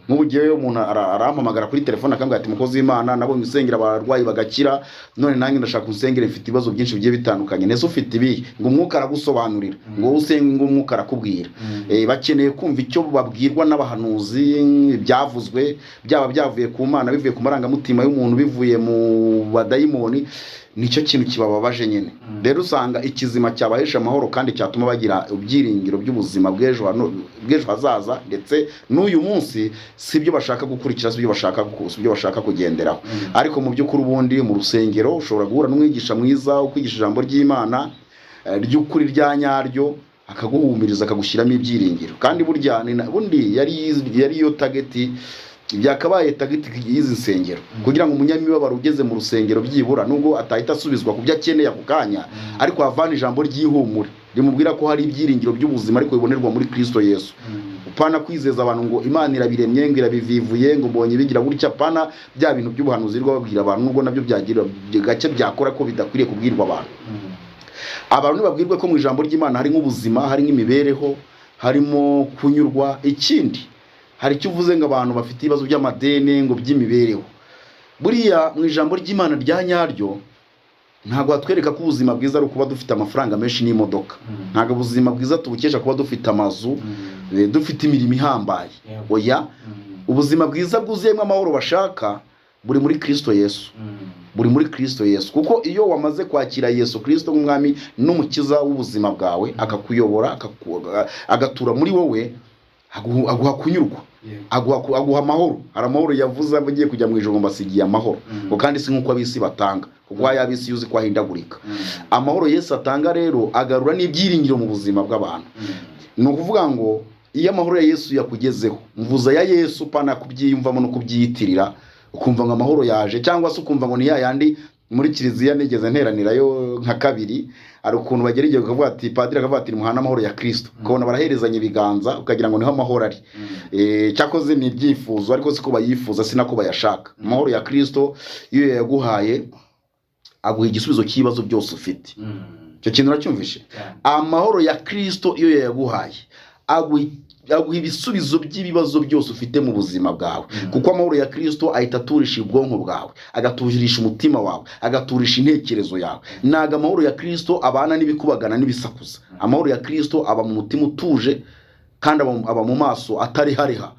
Nk'ubu ngewe umuntu arampamagara kuri telefone akambwira ati: "Mukozi w'Imana, nabonye usengera abarwayi bagakira, none nanjye ndashaka unsengere, mfite ibibazo byinshi bigiye bitandukanye." Nese ufite ibihe? Ngo umwuka aragusobanurira, ngo wowe usenge, ngo umwuka arakubwira. Bakeneye kumva icyo babwirwa n'abahanuzi, ibyavuzwe byaba byavuye ku Mana, bivuye ku marangamutima y'umuntu, bivuye mu badayimoni, nicyo kintu kibababaje nyine. Rero usanga ikizima cyabahesha amahoro kandi cyatuma bagira ibyiringiro by'ubuzima bw'ejo hazaza ndetse n'uyu munsi, si byo bashaka gukurikira, si byo bashaka kugenderaho. Ariko mu by'ukuri ubundi mu rusengero ushobora guhura n'umwigisha mwiza ukwigisha ijambo ry'Imana ry'ukuri rya nyaryo, akaguhumuriza, akagushyiramo ibyiringiro. Kandi burya bundi yari yo target, byakabaye target y'izi nsengero, kugira ngo umunyamibabaro ugeze mu rusengero byibura, nubwo atahita asubizwa ku byo akeneye ako kanya, ariko havana ijambo ry'ihumure rimubwira ko hari ibyiringiro by'ubuzima ariko bibonerwa muri Kristo Yesu. Upana kwizeza abantu ngo Imana irabiremye, ngo irabivivuye, ngo mbonye bigira gutya, pana bya bintu by'ubuhanuzi rwo babwira abantu, nubwo nabyo byagira gake byakora, ko bidakwiriye kubwirwa abantu. Abantu ntibabwirwe ko mu ijambo ry'Imana hari nk'ubuzima, hari nk'imibereho, harimo kunyurwa. Ikindi, hari icyo uvuze ngo abantu bafite ibibazo by'amadeni, ngo by'imibereho. Buriya mu ijambo ry'Imana rya nyaryo ntabwo hatwereka ko ubuzima bwiza ari ukuba dufite amafaranga menshi n'imodoka. Ntabwo ubuzima bwiza tubukesha kuba dufite amazu, dufite imirimo ihambaye. Oya, ubuzima bwiza bwuzuyemo amahoro bashaka buri muri Kristo Yesu, buri muri Kristo Yesu, kuko iyo wamaze kwakira Yesu Kristo nk'umwami n'umukiza w'ubuzima bwawe, akakuyobora, agatura muri wowe, aguha kunyurwa, aguha amahoro. Hari amahoro yavuze agiye kujya mu ijuru ngo mbasigiye amahoro, ngo kandi si nk'uko ab'isi batanga, kuko aya ab'isi yuzi ko ahindagurika. Amahoro Yesu atanga rero agarura n'ibyiringiro mu buzima bw'abantu. Ni ukuvuga ngo iyo amahoro ya Yesu yakugezeho, mvuza ya Yesu, pana kubyiyumvamo no kubyiyitirira, ukumva ngo amahoro yaje, cyangwa se ukumva ngo ni ya yandi muri kiliziya nigeze nteranirayo nka kabiri. Hari ukuntu bagera igihe ukavuga ati, padiri akavuga ati: "Muhane amahoro ya Kristo", ukabona baraherezanya ibiganza, ukagira ngo niho amahoro ari. Cyakoze ni ibyifuzo, ariko siko bayifuza, si nako bayashaka. Amahoro ya Kristo iyo yayaguhaye, aguha igisubizo cy'ibibazo byose ufite. Icyo kintu uracyumvishe? Amahoro ya Kristo iyo yayaguhaye, aguha ibisubizo by'ibibazo byose ufite mu buzima bwawe, kuko amahoro ya Kristo ahita aturisha ubwonko bwawe, agaturisha umutima wawe, agaturisha intekerezo yawe. Ntabwo amahoro ya Kristo abana n'ibikubagana n'ibisakuza. Amahoro ya Kristo aba mu mutima utuje, kandi aba mu maso atarihareha.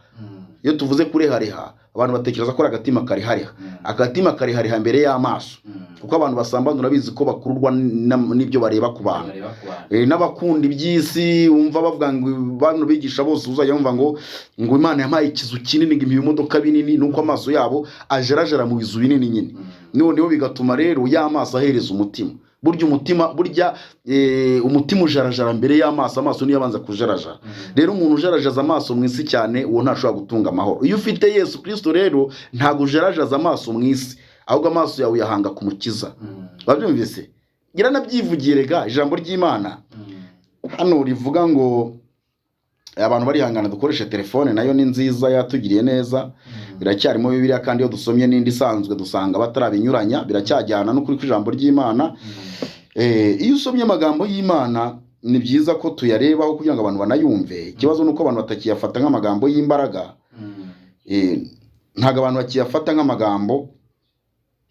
Iyo tuvuze kurehareha, abantu batekereza ko ari agatima karihariha. Agatima karihariha mbere y'amaso, kuko abantu basambana urabizi ko bakururwa n'ibyo bareba ku bantu. Bareba ku bantu. N'abakunda iby'isi wumva bavuga ngo bano bigisha bose, uzajya wumva ngo Imana yampaye ikizu kinini, ngo impa ibimodoka binini, nuko amaso yabo ajarajara mu bizu binini nyine. Noneho bigatuma rero ya maso ahereza umutima. Burya umutima, burya umutima ujarajara mbere y'amaso, amaso niyo abanza kujarajara. Rero umuntu ujarajaza amaso mu isi cyane, uwo ntashobora gutunga amahoro. Iyo ufite Yesu Kristo rero, ntabwo ujarajaza amaso mu isi, ahubwo amaso yawe uyahanga ku Mukiza. Wabyumvise? Yaranabyivugiye rega, ijambo ry'Imana hano rivuga ngo abantu barihangana dukoreshe telefone, nayo ni nziza, yatugiriye neza, biracyarimo Bibiliya. Kandi iyo dusomye n'indi isanzwe dusanga batarabinyuranya, biracyajyana n'ukuri kw'ijambo ry'Imana. Iyo usomye amagambo y'Imana, ni byiza ko tuyarebaho kugira ngo abantu banayumve. Ikibazo ni uko abantu batakiyafata nk'amagambo y'imbaraga. Ntabwo abantu bakiyafata nk'amagambo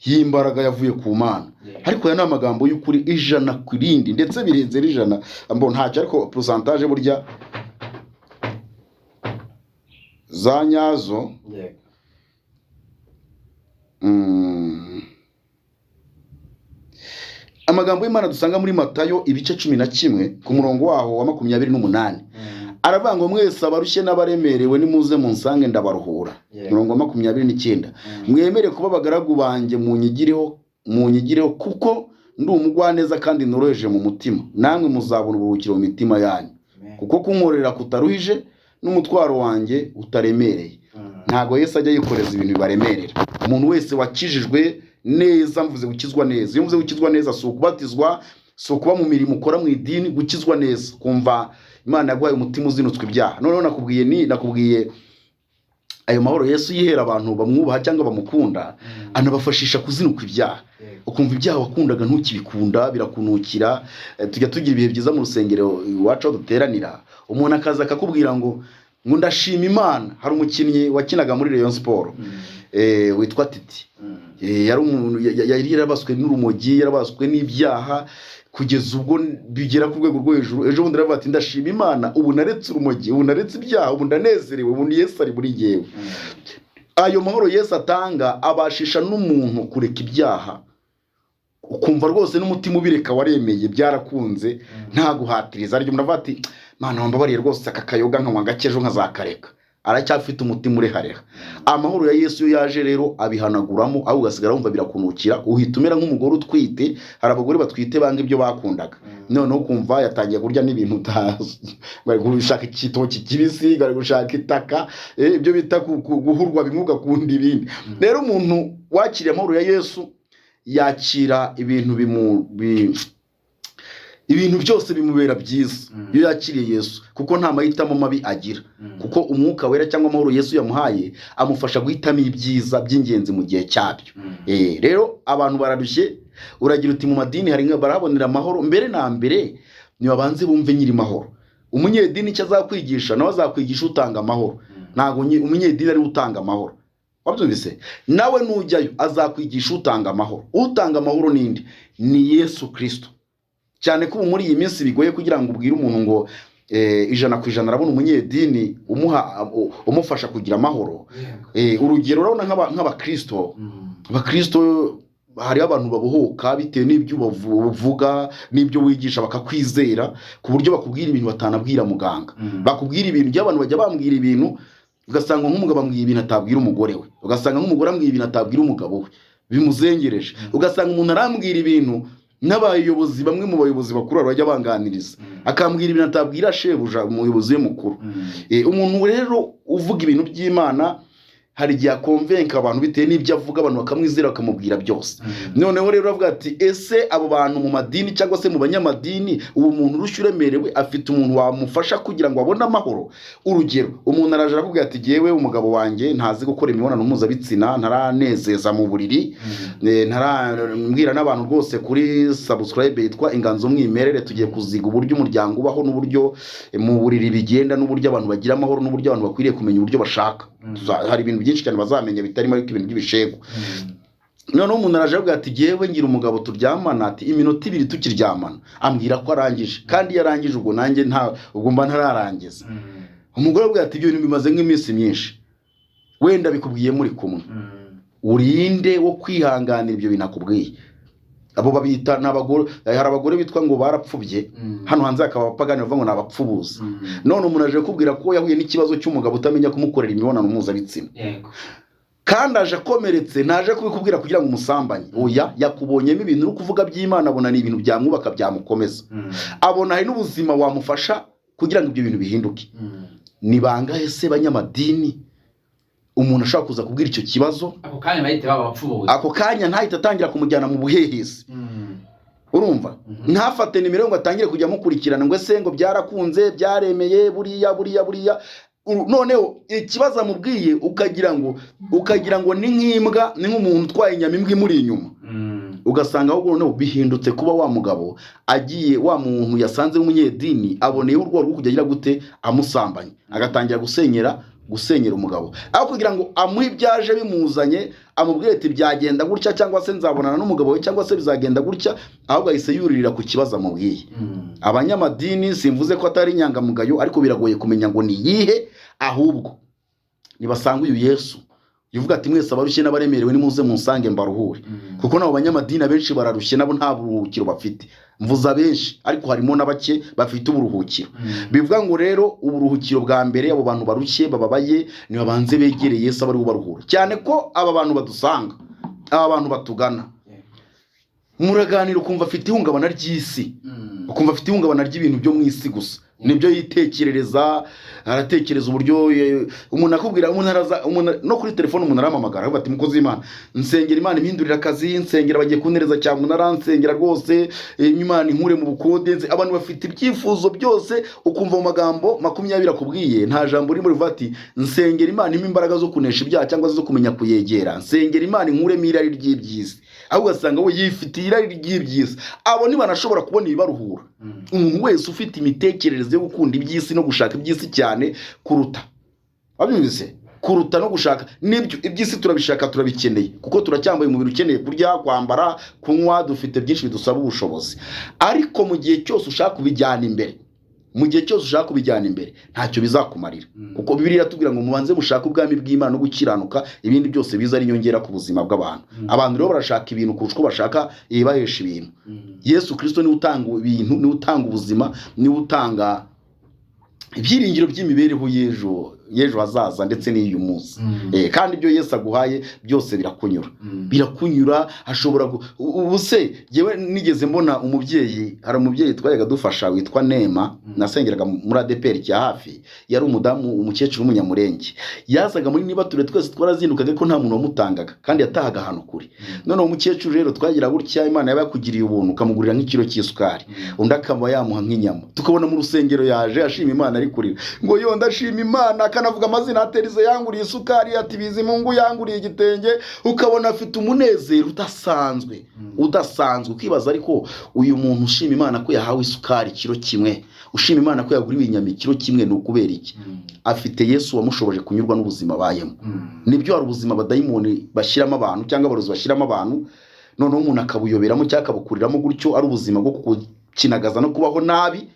y'imbaraga yavuye ku Mana, ariko aya ni amagambo y'ukuri 100 ku rindi, ndetse birenze n'ijana. Mbo ntacyo, ariko pourcentage burya za nyazo. Amagambo y'Imana dusanga muri Matayo ibice 11 ku murongo waho wa 28, aravuga ngo: "Mwese abarushye n'abaremerewe, nimuze munsange, ndabaruhura." Murongo wa 29: "Mwemere kuba abagaragu banjye, munyigireho, munyigireho, kuko ndi umugwaneza kandi noroheje mu mutima, namwe muzabona uburuhukiro mu mitima yanyu, kuko kunkorera kutaruhije n'umutwaro wanjye utaremereye." Ntabwo Yesu ajya yikoreza ibintu bibaremerera. Umuntu wese wakijijwe neza, mvuze gukizwa neza, iyo mvuze gukizwa neza si ukubatizwa, si ukuba mu mirimo ukora mu idini. Gukizwa neza, kumva Imana yaguhaye umutima uzinutswe ibyaha. Noneho nakubwiye ayo mahoro Yesu yihera abantu bamwubaha cyangwa bamukunda, anabafashisha kuzinukwa ibyaha. Ukumva ibyaha wakundaga ntukibikunda, birakunukira. Tujya tugira ibihe byiza mu rusengero iwacu aho duteranira, umuntu akaza akakubwira ngo ndashima Imana. Hari umukinnyi wakinaga muri Rayon Sport witwa Titi. Yari umuntu yari yarabaswe n'urumogi, yarabaswe n'ibyaha kugeza ubwo bigera ku rwego rwo hejuru. Ejo bundi aravuga ati: "Ndashima Imana, ubu naretse urumogi, ubu naretse ibyaha, ubu ndanezerewe, ubu ni Yesu ari muri jyewe." Ayo mahoro Yesu atanga abashisha n'umuntu kureka ibyaha, ukumva rwose n'umutima ubireka, waremeye, byarakunze, nta guhatiriza. Ariko umuntu avuga ati: "Mana, wambabariye rwose, aka kayoga nkanywa gake, ejo nkazakareka," aracyafite umutima urehareha. Amahoro ya Yesu iyo yaje rero abihanaguramo, aho ugasigara wumva birakunukira, uhita umera nk'umugore utwite. Hari abagore batwite banga ibyo bakundaga, noneho ukumva yatangiye kurya n'ibintu utazi, bari gushaka igitoki kibisi, bari gushaka itaka, ibyo bita guhurwa bimwe ugakunda ibindi. Rero umuntu wakiriye amahoro ya Yesu yakira ibintu ibintu byose bimubera byiza iyo yakiriye Yesu, kuko nta mahitamo mabi agira, kuko Umwuka Wera cyangwa amahoro Yesu yamuhaye amufasha guhitamo ibyiza by'ingenzi mu gihe cyabyo. Rero abantu bararushye. Uragira uti: "Mu madini hari barahabonera amahoro?" Mbere na mbere nibabanze bumve nyiri mahoro. Umunyedini icyo azakwigisha, nawe azakwigisha utanga amahoro. Ntabwo umunyedini ari we utanga amahoro, wabyumvise? Nawe nujyayo azakwigisha utanga amahoro. Utanga amahoro ninde? Ni Yesu Kirisito. Cyane ko ubu muri iyi minsi bigoye kugira ngo ubwire umuntu ngo 100% arabona umunyedini umuha, umufasha kugira amahoro. Urugero, urabona nk'abakristo, abakristo hariho abantu babohoka bitewe n'ibyo uvuga n'ibyo wigisha, bakakwizera ku buryo bakubwira ibintu batanabwira muganga. Bakubwira ibintu by'abantu bajya bambwira ibintu, ugasanga nk'umugabo ambwiye ibintu atabwira umugore we, ugasanga nk'umugore ambwiye ibintu atabwira umugabo we bimuzengereje, ugasanga umuntu arambwira ibintu, n'abayobozi, bamwe mu bayobozi bakuru bajya banganiriza, akambwira ibintu atabwira shebuja, umuyobozi we mukuru. Umuntu rero uvuga ibintu by'Imana hari igihe akonvenka abantu bitewe n'ibyo avuga, abantu bakamwizera, bakamubwira byose. Noneho rero avuga ati: "Ese abo bantu mu madini cyangwa se mu banyamadini, uwo muntu urushya uremerewe afite umuntu wamufasha kugira ngo abone amahoro?" Urugero, umuntu araje arakubwira ati: "Jyewe umugabo wanjye ntazi gukora imibonano mpuzabitsina, ntaranezeza mu buriri." Ntarambwira n'abantu rwose kuri subscribe yitwa Inganzo Mwimerere, tugiye kuziga uburyo umuryango ubaho n'uburyo mu buriri bigenda n'uburyo abantu bagira amahoro n'uburyo abantu bakwiriye kumenya uburyo bashaka. Hari ibintu byinshi cyane bazamenya bitarimo ariko ibintu by'ibishego. Noneho umuntu araje avuga ati: "Jyewe ngira umugabo turyamana," ati, "iminota 2 tukiryamana ambwira ko arangije, kandi iyo arangije ubwo nanjye nta ubwo mba ntararangiza." Umugore avuga ati: "Ibyo bintu bimaze nk'iminsi myinshi." Wenda bikubwiye muri kumwe, urinde wo kwihanganira ibyo bintu akubwiye? Abo babita ni abagore. Hari abagore bitwa ngo barapfubye, hano hanze hakaba abapagani bavuga ngo ni abapfubuzi. None umuntu aje kukubwira ko yahuye n'ikibazo cy'umugabo utamenya kumukorera imibonano mpuzabitsina, kandi aje akomeretse. Ntaje kubikubwira kugira ngo umusambanye, oya. Yakubonyemo ibintu uri kuvuga by'Imana, abona ni ibintu byamwubaka, byamukomeza, abona hari n'ubuzima wamufasha kugira ngo ibyo bintu bihinduke. Ni bangahe se banyamadini umuntu ashobora kuza kubwira icyo kibazo, ako kanya bahita baba abapfubuzi, ako kanya ntahite atangira kumujyana mu buhehesi? Urumva, ntafate nimero ngo atangire kujya amukurikirana ngo ese ngo byarakunze, byaremeye, buriya buriya buriya. Noneho ikibazo amubwiye ukagira ngo ni nk'imbwa, ni nk'umuntu utwaye inyama, imbwa imuri inyuma. Ugasanga ahubwo noneho bihindutse kuba wa mugabo agiye, wa muntu yasanze w'umunyedini aboneyeho urwego rwo kujya agira gute? Amusambanya, agatangira gusenyera umugabo, aho kugira ngo amuhe ibyaje bimuzanye, amubwire ati: "Byagenda gutya," cyangwa se "Nzabonana n'umugabo we," cyangwa se "Bizagenda gutya." Ahubwo ahise yuririra ku kibazo amubwiye. Abanyamadini, simvuze ko atari inyangamugayo, ariko biragoye kumenya ngo ni iyihe. Ahubwo nibasanga uyu Yesu. Ivuga ati mwese abarushye n'abaremerewe nimuze munsange mbaruhure. Kuko nabo banyamadini abenshi bararushye, nabo nta buruhukiro bafite. Mvuza benshi, ariko harimo na bake bafite uburuhukiro. Bivuga ngo rero uburuhukiro bwa mbere, abo bantu barushye bababaye nibabanze begereye Yesu, abe ari we ubaruhura. Cyane ko aba bantu badusanga, aba bantu batugana, muraganira ukumva afite ihungabana ry'isi, ukumva afite ihungabana ry'ibintu byo mu isi gusa, nibyo yitekerereza. Aratekereza uburyo umuntu akubwira, umuntu araza, umuntu no kuri telefone umuntu arampamagara aravuga ati: "Mukozi w'Imana, nsengera Imana impindurira akazi, nsengera bagiye kuntereza cyamunara, nsengera rwose Imana inkure mu bukode." Abantu bafite ibyifuzo byose, ukumva mu magambo 20 akubwiye nta jambo ririmo rivuga ati: "Nsengera Imana impe imbaraga zo kunesha ibyaha cyangwa zo kumenya kuyegera, nsengera Imana inkuremo irari ry'iby'isi." Ahubwo ugasanga we yifitiye irari ry'iby'isi. Abo ntibanashobora kubona ibibaruhura. Umuntu wese ufite imitekerereze yo gukunda iby'isi no gushaka iby'isi cyane kuruta, wabyumvise, kuruta no gushaka n'ibyo iby'isi, turabishaka, turabikeneye, kuko turacyambaye umubiri ukeneye kurya, kwambara, kunywa, dufite byinshi bidusaba ubushobozi. Ariko mu gihe cyose ushaka kubijyana imbere, mu gihe cyose ushaka kubijyana imbere, ntacyo bizakumarira. Kuko Bibiliya iratubwira ngo mubanze mushake ubwami bw'Imana no gukiranuka, ibindi byose biza ari inyongera ku buzima bw'abantu. Abantu rero barashaka ibintu kurusha uko bashaka ibibahesha ibintu. Yesu Kirisito niwe utanga ibintu, niwe utanga ubuzima, niwe utanga ibyiringiro by'imibereho y'ejo hazaza ndetse n'iy'uyu munsi. Kandi ibyo Yesu aguhaye byose birakunyura, birakunyura. Ashobora ubu se jyewe nigeze mbona umubyeyi, hari umubyeyi twajyaga dufasha witwa Nema, nasengeraga muri ADEPR cya hafi, yari umudamu, umukecuru w'Umunyamurenge. Yazaga muri nibature, twese twarazindukaga ko nta muntu wamutangaga, kandi yatahaga ahantu kure. Noneho umukecuru rero twagira gutya, Imana yaba yakugiriye ubuntu ukamugurira nk'ikiro cy'isukari, undi akaba yamuha nk'inyama, tukabona mu rusengero yaje ashima Imana, ari kurira ngo: "Yo, ndashima Imana," akanavuga amazina, aterize yanguriye isukari, ati Bizimungu yanguriye igitenge. Ukabona afite umunezero udasanzwe, udasanzwe. Ukibaza: ariko uyu muntu ushima Imana ko yahawe isukari ikiro kimwe, ushima Imana ko yaguriwe inyama ikiro kimwe, ni ukubera iki? Afite Yesu wamushoboje kunyurwa n'ubuzima abayemo. Nibyo, hari ubuzima abadayimoni bashyiramo abantu cyangwa abarozi bashyiramo abantu, noneho umuntu akabuyoberamo cyangwa akabukuriramo gutyo, ari ubuzima bwo kukinagaza no kubaho nabi.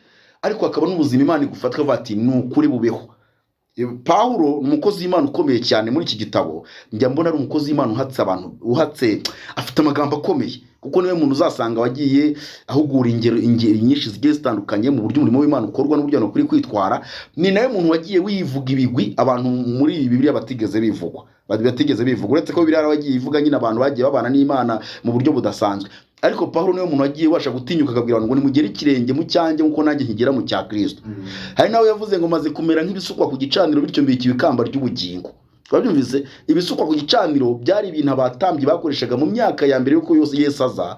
Ariko hakaba n'ubuzima Imana igufata ikavuga ati: "Ni ukuri, bubeho." Pawulo ni umukozi w'Imana ukomeye cyane. Muri iki gitabo njya mbona ari umukozi w'Imana uhatse abantu, uhatse, afite amagambo akomeye, kuko niwe muntu uzasanga wagiye ahugura ingero nyinshi zigiye zitandukanye mu buryo umurimo w'Imana ukorwa n'uburyo abantu bakwiye kwitwara. Ni nawe muntu wagiye wivuga ibigwi abantu muri iyi Bibiliya batigeze bivugwa, batigeze bivuga, uretse ko Bibiliya yaragiye ivuga nyine abantu bagiye babana n'Imana mu buryo budasanzwe. Ariko Pawulo niwe muntu wagiye ubasha gutinyuka akabwira abantu ngo: "Nimugere ikirenge mu cyanjye nk'uko nanjye nkigera mu cya Kristo." Hari nawe yavuze ngo: "Maze kumera nk'ibisukwa ku gicaniro, bityo mbikiwe ikamba ry'ubugingo." Wabyumvise? Ibisukwa ku gicaniro byari ibintu abatambyi bakoreshaga mu myaka ya mbere y'uko yose Yesu aza.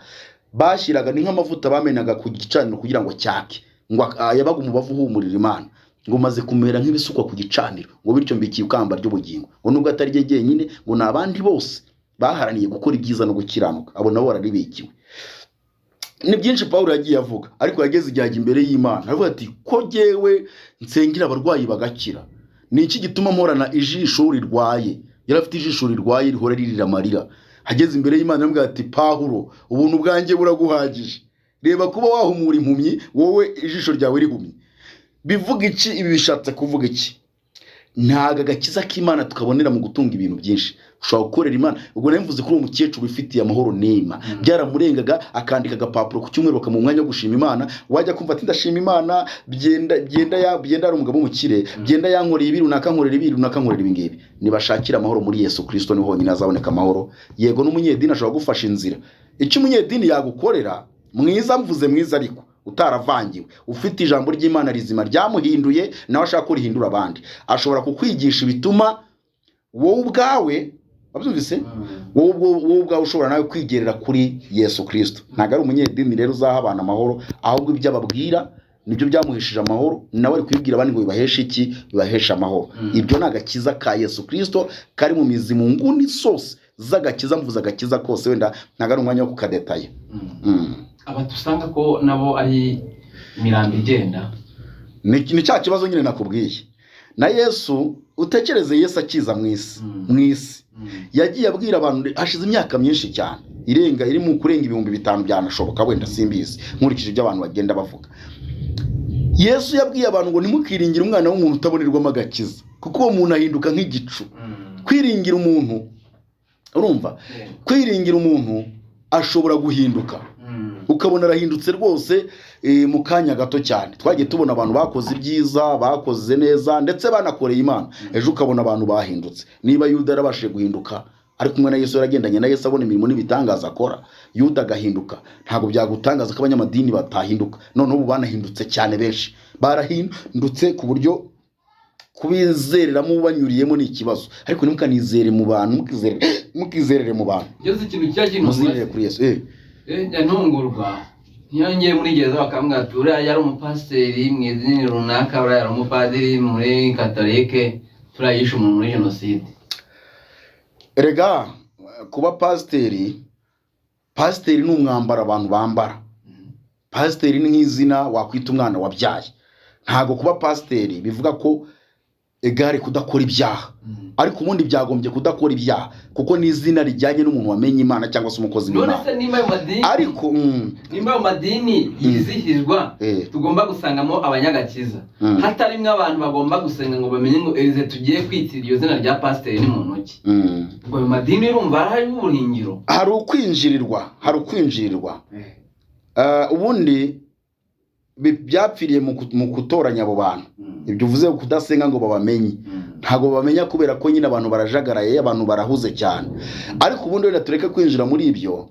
Bashyiraga, ni nk'amavuta bamenaga ku gicaniro kugira ngo cyake, ngo yabaga umubavu uhumurira Imana. Ngo: "Maze kumera nk'ibisukwa ku gicaniro," ngo "bityo mbikiye ikamba ry'ubugingo." Ngo nubwo atari rye jyenyine, ngo ni abandi bose baharaniye gukora ibyiza no gukiranuka, abo nabo bararibikiwe. Ni byinshi Pawulo yagiye avuga, ariko yageze igihe ajya imbere y'Imana aravuga ati: "Ko jyewe nsengera abarwayi bagakira, ni iki gituma mporana ijisho rirwaye?" Yari afite ijisho rirwaye rihora ririra amarira. Ageze imbere y'Imana aramubwira ati: "Pawulo, ubuntu bwanjye buraguhagije. Reba kuba wahumura impumyi, wowe ijisho ryawe rihumye." Bivuga iki? Ibi bishatse kuvuga iki? Ntabwo agakiza k'Imana tukabonera mu gutunga ibintu byinshi. Ushobora gukorera Imana. Ubwo nari mvuze kuri uwo mukecuru wifitiye amahoro Nema, byaramurengaga, akandika agapapuro ku cyumweru bakamuha umwanya wo gushima Imana. Wajya kumva ati: "Ndashima Imana, byenda byenda ya byenda ari umugabo w'umukire, byenda yankoreye ibi runaka, nkorera ibi runaka, nkorera ibi ngibi." Nibashakira amahoro muri Yesu Kirisito, niho honyine hazaboneka amahoro. Yego, n'umunyedini ashobora gufasha inzira. Icyo umunyedini yagukorera mwiza, mvuze mwiza ariko utaravangiwe, ufite ijambo ry'Imana rizima ryamuhinduye, nawe ashaka ko rihindura abandi, ashobora kukwigisha ibituma wowe ubwawe, wabyumvise, wowe ubwawe ushobora nawe kwigerera kuri Yesu Kirisito. Ntabwo ari umunyedini rero uzaha abantu amahoro, ahubwo ibyo ababwira nibyo byamuhesheje amahoro, nawe ari kubibwira abandi ngo bibaheshe iki? Bibaheshe amahoro. Ibyo ni agakiza ka Yesu Kirisito kari mu mizi, mu nguni zose z'agakiza. Mvuze agakiza kose, wenda ntabwo ari umwanya wo kukadetaya. Aba dusanga ko nabo ari imirambo igenda. Ni cya kibazo nyine nakubwiye. Na Yesu, utekereze Yesu akiza mu isi, mu isi yagiye abwira abantu, hashize imyaka myinshi cyane irenga, iri mu kurenga 5000, byanashoboka wenda simbizi, nkurikije ibyo abantu bagenda bavuga. Yesu yabwiye abantu ngo: "Ntimukiringire umwana w'umuntu utabonerwamo agakiza, kuko uwo muntu ahinduka nk'igicu." Kwiringira umuntu, urumva, kwiringira umuntu ashobora guhinduka, ukabona arahindutse rwose mu kanya gato cyane. Twagiye tubona abantu bakoze ibyiza, bakoze neza, ndetse banakoreye Imana, ejo ukabona abantu bahindutse. Niba Yuda yarabashije guhinduka ari kumwe na Yesu, yaragendanye na Yesu, abona imirimo n'ibitangaza akora, Yuda agahinduka, ntabwo byagutangaza ko abanyamadini batahinduka. Noneho ubu banahindutse cyane, benshi barahindutse ku buryo kubizereramo banyuriyemo ni ikibazo. Ariko ntimukanizere mu bantu, mukizerere mu bantu. Byose ikintu kijya kintu Muzirere kuri Yesu. Njya ntungurwa niyo ngiye muri gereza, bakambwira ati: "Uriya yari umupasiteri mu idini runaka, uriya yari umupadiri muri Katolike, turiya yishe umuntu muri jenoside." Erega kuba pasiteri, pasiteri ni umwambaro abantu bambara. Pasiteri ni nk'izina wakwita umwana wabyaye. Ntabwo kuba pasiteri bivuga ko egare kudakora ibyaha, ariko ubundi byagombye kudakora ibyaha, kuko ni izina rijyanye n'umuntu wamenye Imana cyangwa se umukozi None w'Imana. se nimba ayo madini Ariko nimba ayo madini yizihizwa, tugomba gusangamo abanyagakiza, hatarimo abantu bagomba gusenga ngo bamenye ngo Elize tugiye kwitira iryo zina rya pasiteri ni muntu ki, ubwo ayo madini urumva harimo ubuhingiro? Hari ukwinjirirwa, hari ukwinjirirwa. Ubundi byapfiriye mu gutoranya abo bantu. Ibyo uvuze kudasenga ngo babamenye, ntabwo babamenya kubera ko nyine abantu barajagaraye, abantu barahuze cyane. Ariko ubundi wenda tureke kwinjira muri ibyo.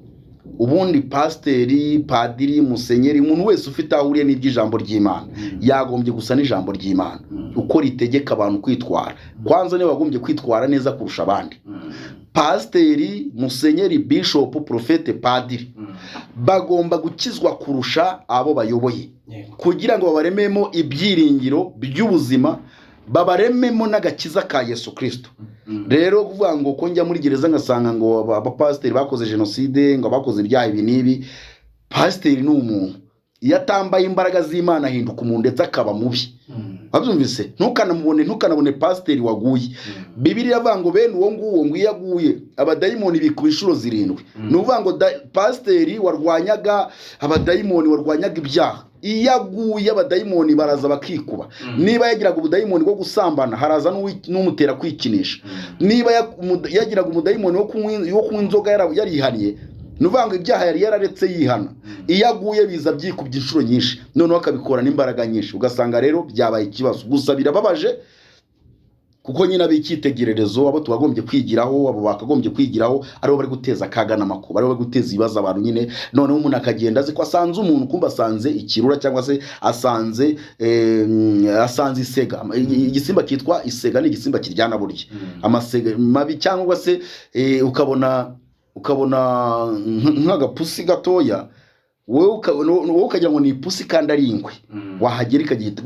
Ubundi pasiteri, padiri, musenyeri, umuntu wese ufite aho ahuriye n'iby'ijambo ry'Imana yagombye gusa n'ijambo ry'Imana uko ritegeka abantu kwitwara. Kwanza niba bagombye kwitwara neza kurusha abandi, pasiteri, musenyeri, bishopu, porofete, padiri, bagomba gukizwa kurusha abo bayoboye, kugira ngo babarememo ibyiringiro by'ubuzima, babarememo n'agakiza ka Yesu Kirisito. Rero kuvuga ngo ko njya muri gereza ngasanga ngo abapasiteri bakoze jenoside, ngo bakoze ibyaha ibi n'ibi, pasiteri ni umuntu, iyo atambaye imbaraga z'Imana ahinduka umuntu, ndetse akaba mubi. Wabyumvise? Ntukanamubone, ntukanabone pasiteri waguye. Bibiliya iravuga ngo bene uwo nguwo, ngo iyo aguye abadayimoni bikuba inshuro 7. Ni ukuvuga ngo pasiteri warwanyaga abadayimoni, warwanyaga ibyaha, iyo aguye abadayimoni baraza bakikuba. Niba yagiraga ubudayimoni bwo gusambana, haraza n'umutera kwikinisha. Niba yagiraga umudayimoni wo kunywa inzoga, yarihannye, ni ukuvuga ngo ibyaha yari yararetse yihana, iyo aguye biza byikubye inshuro nyinshi, noneho akabikora n'imbaraga nyinshi, ugasanga rero byabaye ikibazo. Gusa birababaje kuko nyine ab'icyitegererezo, abo tubagombye kwigiraho, abo bakagombye kwigiraho, aribo bari guteza akaga n'amakuba, aribo bari guteza ibibazo abantu nyine. Noneho umuntu akagenda azi ko asanze umuntu, kumva asanze ikirura, cyangwa se asanze isega. Igisimba kitwa isega ni igisimba kiryana burya, amasega mabi, cyangwa se ukabona nk'agapusi gatoya, wowe ukagira ngo ni ipusi kandi ari ingwe, wahagera ikagihita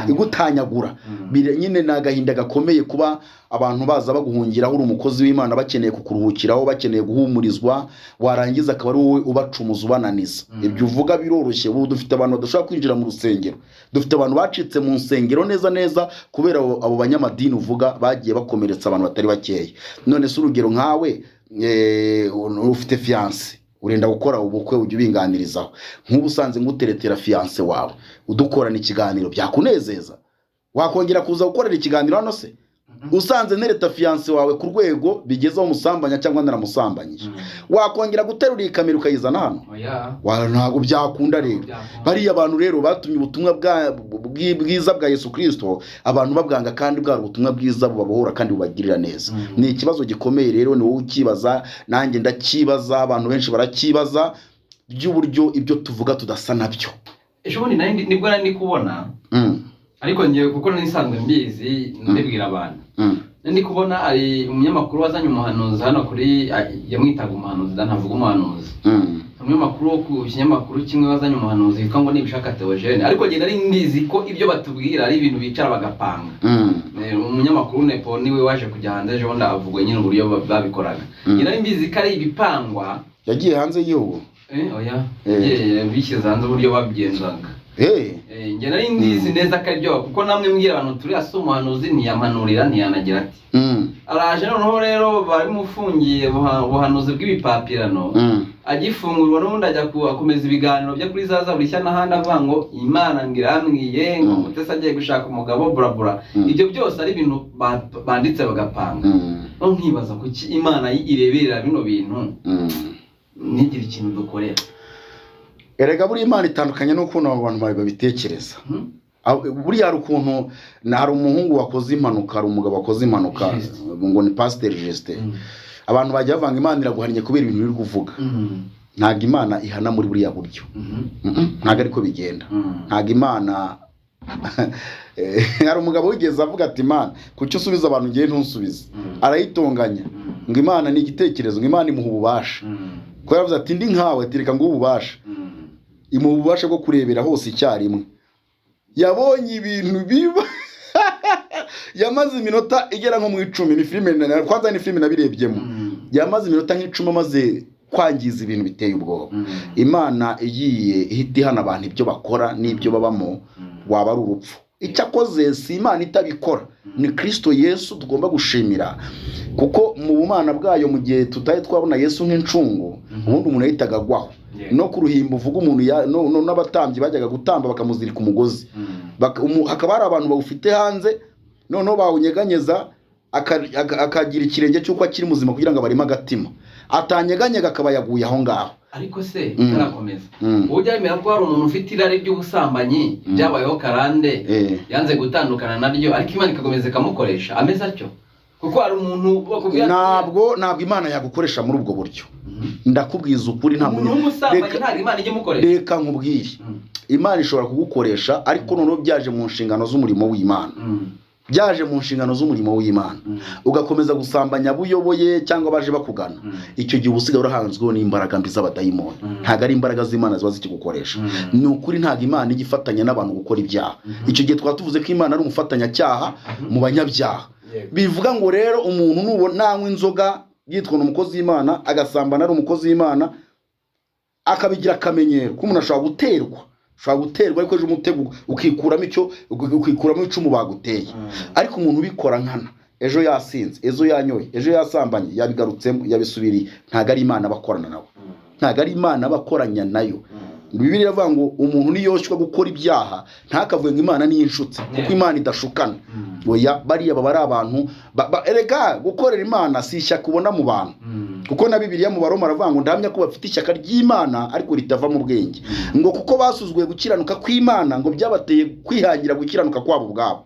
igutanyagura. Nyine ni agahinda gakomeye kuba abantu baza baguhungiraho uri umukozi w'Imana, bakeneye kukuruhukiraho, bakeneye guhumurizwa, warangiza akaba ari wowe ubacumuza, ubananiza. Ibyo uvuga biroroshye. Ubu dufite abantu badashobora kwinjira mu rusengero, dufite abantu bacitse mu nsengero neza neza kubera abo banyamadini uvuga bagiye bakomeretsa abantu batari bakeya. None se urugero nkawe, ufite fiancée, urenda gukora ubukwe, ujya ubinganirizaho, nk'ubu usanze nguteretera fiancée wawe udukorana ikiganiro, byakunezeza? Wakongera kuza gukorera ikiganiro hano se usanze ntereta fiancée wawe ku rwego bigezeho musambanya cyangwa naramusambanyije? Wakongera guterura iyi kamera ukayizana hano? Oya. Ntabwo byakunda rero. Byakunda. Bariya bantu rero batumye ubutumwa bwiza bwa Yesu Kirisito abantu babwanga, kandi bwari ubutumwa bwiza bubabohora kandi bubagirira neza. Ni ikibazo gikomeye rero, ni wowe ukibaza, nanjye ndakibaza, abantu benshi barakibaza, by'uburyo ibyo tuvuga tudasa nabyo. Ejo bundi nibwo nari ndi kubona, ariko ngiye kuko nari nsanzwe mbizi, ndabibwira abantu. Nari ndi kubona ari umunyamakuru wazanye umuhanuzi hano kuri, yamwitaga umuhanuzi, ntavuga umuhanuzi. Umunyamakuru wo ku kinyamakuru kimwe wazanye umuhanuzi witwa ngo Nibishaka Theogene, ariko njye nari mbizi ko ibyo batubwira ari ibintu bicara bagapanga. Umunyamakuru Nepo niwe waje kujya hanze ejo bundi, avuga nyine uburyo babikoraga. Njye nari mbizi ko ari ibipangwa. Yagiye hanze y'igihugu? Oya. Yagiye, bishyize hanze uburyo babigenzaga. Njye nari nzizi neza ko ari byo, kuko namwe mbwira abantu turi asa umuhanuzi, ntiyampanurira, ntiyanagira ati araje. Noneho rero barimufungiye ubuhanuzi bw'ibipapirano. Agifungurwa n'ubundi ajya akomeza ibiganiro bye kuri za Zaburi Nshya n'ahandi, avuga ngo Imana ngo irambwiye ngo Mutesi agiye gushaka umugabo, burabura. Ibyo byose ari ibintu banditse bagapanga. No nkibaza kuki Imana ireberera bino bintu ntigire ikintu dukorera. Erega buriya Imana itandukanye n'ukuntu abo bantu babitekereza. Buriya hari ukuntu hari umuhungu wakoze impanuka, hari umugabo wakoze impanuka Justin. ngo ni Pasiteri Justin. Abantu bajya bavanga, Imana iraguhannye kubera ibintu uri kuvuga. Ntabwo Imana ihana muri buriya buryo. Ntabwo ariko bigenda. Ntabwo Imana hari umugabo wigeze avuga ati: "Imana, kuki usubiza abantu, ngiye ntusubize?" Arayitonganya ngo Imana ni igitekerezo, ngo Imana imuha ububasha, kuko yaravuze ati: "Ndi nkawe." Ati: "Reka nguhe ububasha." Imuha ububasha bwo kurebera hose icyarimwe. Yabonye ibintu biba, yamaze iminota igera nko mu 10. Ni filime kwanza, ni filime nabirebyemo. Yamaze iminota nk'10 amaze kwangiza ibintu biteye ubwoba. Imana igiye ihita ihana abantu ibyo bakora n'ibyo babamo, waba ari urupfu. Icyakoze si Imana itabikora, ni Kirisito Yesu tugomba gushimira, kuko mu bumana bwayo, mu gihe tutari twabona Yesu nk'incungu, ubundi umuntu yahitaga agwaho. No ku ruhimbi uvuga umuntu n'abatambyi bajyaga gutamba bakamuzirika umugozi. Hakaba hari abantu bawufite hanze, noneho bawunyeganyeza akagira ikirenge cy'uko akiri muzima, kugira ngo abareme agatima, atanyeganyega akaba yaguye aho ngaho. Ariko se utarakomeza, ujya wemera ko hari umuntu ufite irari ry'ubusambanyi, byabayeho karande, yanze gutandukana naryo, ariko Imana igakomeza ikamukoresha ameze atyo? Kuko hari umuntu bakubwira ati- Ntabwo Imana yagukoresha muri ubwo buryo. Ndakubwiza ukuri, nta Umuntu w'umusambanyi ntabwo Imana ijya imukoresha. Reka nkubwire. Imana ishobora kugukoresha, ariko noneho byaje mu nshingano z'umurimo w'Imana. Byaje mu nshingano z'umurimo w'Imana, ugakomeza gusambanya abo uyoboye cyangwa abaje bakugana, icyo gihe uba usigaye urahanzweho n'imbaraga mbi z'abadayimoni. Ntabwo ari imbaraga z'Imana ziba zikigukoresha. Ni ukuri, ntabwo Imana ijya ifatanya n'abantu gukora ibyaha. Icyo gihe twaba tuvuze ko Imana ari umufatanyacyaha mu banyabyaha. Bivuga ngo rero umuntu nubona nanywa inzoga yitwa umukozi w'Imana, agasambana ari umukozi w'Imana, akabigira akamenyero, ko umuntu ashobora guterwa, ariko ejo umutego ukikuramo icyo, ukikuramo icumu baguteye. Ariko umuntu ubikora nkana, ejo yasinze, ejo yanyoye, ejo yasambanye, yabigarutsemo, yabisubiriye, ntabwo ari Imana abakorana nawe, ntabwo ari Imana abakoranya nayo. Bibiliya iravuga ngo umuntu niyoshywa gukora ibyaha ntakavuge ngo Imana niyo inshutse, kuko Imana idashukana. Oya, bariya baba ari abantu erega gukorera Imana si ishyaka ubona mu bantu, kuko na Bibiliya mu Baroma aravuga ngo: "Ndahamya ko bafite ishyaka ry'Imana ariko ritava mu bwenge," ngo kuko basuzuguye gukiranuka kw'Imana, ngo byabateye kwihangira gukiranuka kwabo ubwabo.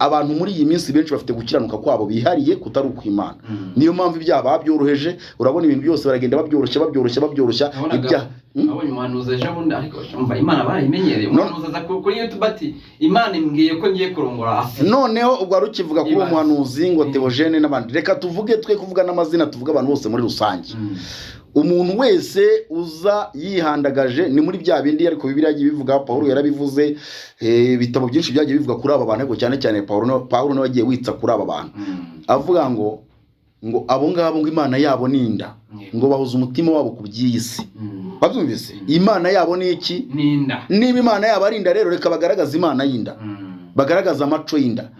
Abantu muri iyi minsi benshi bafite gukiranuka kwabo bihariye kutari ukw'Imana. Niyo mpamvu ibyaha babyoroheje. Urabona ibintu byose baragenda babyoroshya, babyoroshya, babyoroshya ibyaha. Nabonye umuhanuzi ejo bundi, ariko umva, Imana barayimenyereye. Umuhanuzi aza kuri YouTube ati: "Imana imbwiye ko ngiye kurongora Asi." Noneho ubwo wari ukivuga kuri uwo Ibaze. muhanuzi ngo Theogene n'abandi, reka tuvuge, twe kuvuga n'amazina, tuvuge abantu bose muri rusange. Umuntu wese uza yihandagaje ni muri bya bindi, ariko Bibiliya yagiye ibivuga, Pawulo yarabivuze, ibitabo byinshi byagiye bivuga kuri aba bantu, ariko cyane cyane Pawulo niwe wagiye witsa kuri aba bantu, avuga ngo abo ngabo ngo Imana yabo ni inda, ngo bahuze umutima wabo ku by'iyi si. Babyumvise? Imana yabo ni iki? N'inda. Niba Imana yabo ari inda rero, reka bagaragaze Imana y'inda, bagaragaza amaco y'inda.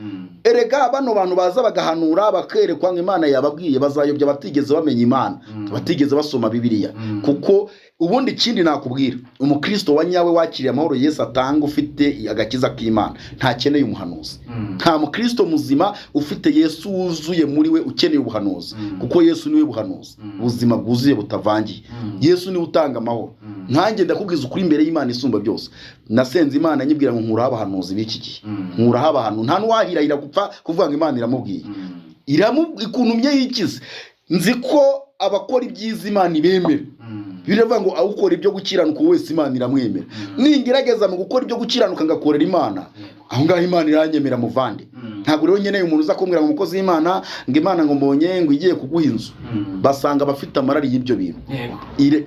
Erega bano bantu baza bagahanura, bakerekwa ngo Imana yababwiye, bazayobya batigeze bamenya Imana, batigeze basoma Bibiliya. Kuko ubundi ikindi nakubwira, umukristo wa nyawe wakiriye amahoro Yesu atanga, ufite agakiza k'Imana, ntakeneye umuhanuzi. Nta mukristo muzima ufite Yesu wuzuye muri we ukeneye ubuhanuzi, kuko Yesu niwe buhanuzi, ubuzima bwuzuye butavangiye. Yesu niwe utanga amahoro. Nkanjye ndakubwiza ukuri imbere y'Imana isumba byose, nasenze Imana nyibwira ngo nkuraho abahanuzi b'iki gihe, nkuraho abantu. Nta n'uwahirahira gupfa kuvuga ngo Imana iramubwiye, ikuntumye yikize. Nzi ko abakora ibyiza Imana ibemera. Biravuga ngo awukora ibyo gukiranuka wese Imana iramwemera. Ningerageza mu gukora ibyo gukiranuka, ngakorera Imana, aho ngaho Imana iranyemera, muvande. Ntabwo rero nkeneye umuntu uza kumbwira ngo umukozi w'Imana, ngo Imana ngo mbonye ngo igiye kuguha inzu. Basanga abafite amarari y'ibyo bintu.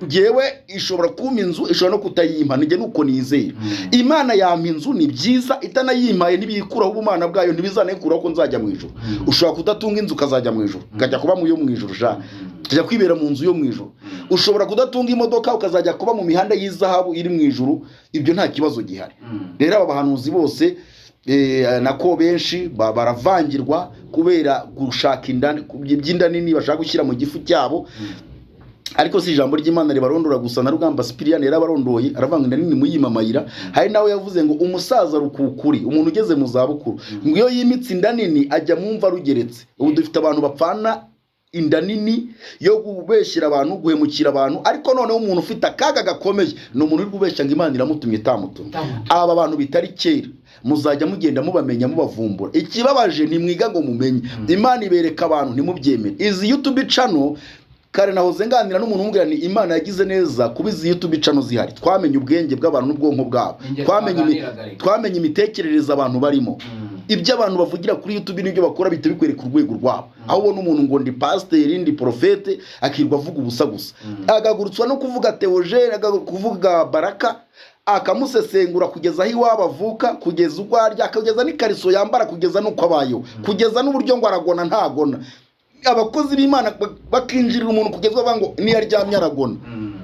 Njyewe ishobora kumpa inzu, ishobora no kutayimpa, nijye nuko nizera. Imana yampa inzu ni byiza, itanayimpaye ntibiyikuraho ubumana bwayo, ntibizanayikuraho ko nzajya mu ijuru. Ushobora kudatunga inzu ukazajya mu ijuru, ukajya kuba mu yo mu ijuru, sha ukajya kwibera mu nzu yo mu ijuru. Ushobora kudatunga imodoka ukazajya kuba mu mihanda y'izahabu iri mu ijuru, ibyo nta kibazo gihari. Rero aba bahanuzi bose, nako benshi baravangirwa kubera gushaka inda, by'inda nini bashaka gushyira mu gifu cyabo. Ariko si ijambo ry'Imana ribarondora gusa, na Rugamba Sipiriyani yarabarondoye, aravanga inda nini muyimamayira. Hari nawe yavuze ngo umusaza rukukuri, umuntu ugeze mu zabukuru, ngo iyo yimitse inda nini ajya mu mva rugeretse. Ubu dufite abantu bapfana inda nini yo kubeshyira abantu, guhemukira abantu. Ariko noneho umuntu ufite akaga gakomeye ni umuntu uri kubeshya ngo Imana iramutumye itamutumye. Itamutumye. Aba bantu bitari kera muzajya mugenda mubamenya, mubavumbura. Ikibabaje ntimwiga ngo mumenye. Imana ibereka abantu ntimubyemere. Izi YouTube channel, kare nahoze nganira n'umuntu umubwira ni Imana yagize neza kuba izi YouTube channel zihari. Twamenye ubwenge bw'abantu n'ubwonko bwabo, Ninjye twaganiraga reka. twamenye imitekerereze abantu barimo. Ibyo abantu bavugira kuri YouTube n'ibyo bakora bihita bikwereka urwego rwabo. Aho ubona umuntu ngo ndi pasiteri, ndi porofete, akirwa avuga ubusa gusa, agagurutswa no kuvuga Theogene, kuvuga Baraka, akamusesengura kugeza aho iwabo avuka, kugeza ubwo arya, kugeza n'ikariso yambara, kugeza n'uko abayeho, kugeza n'uburyo ngo aragona ntagona. Abakozi b'Imana bakinjirira umuntu kugeza bavuga ngo niyo aryamye aragona.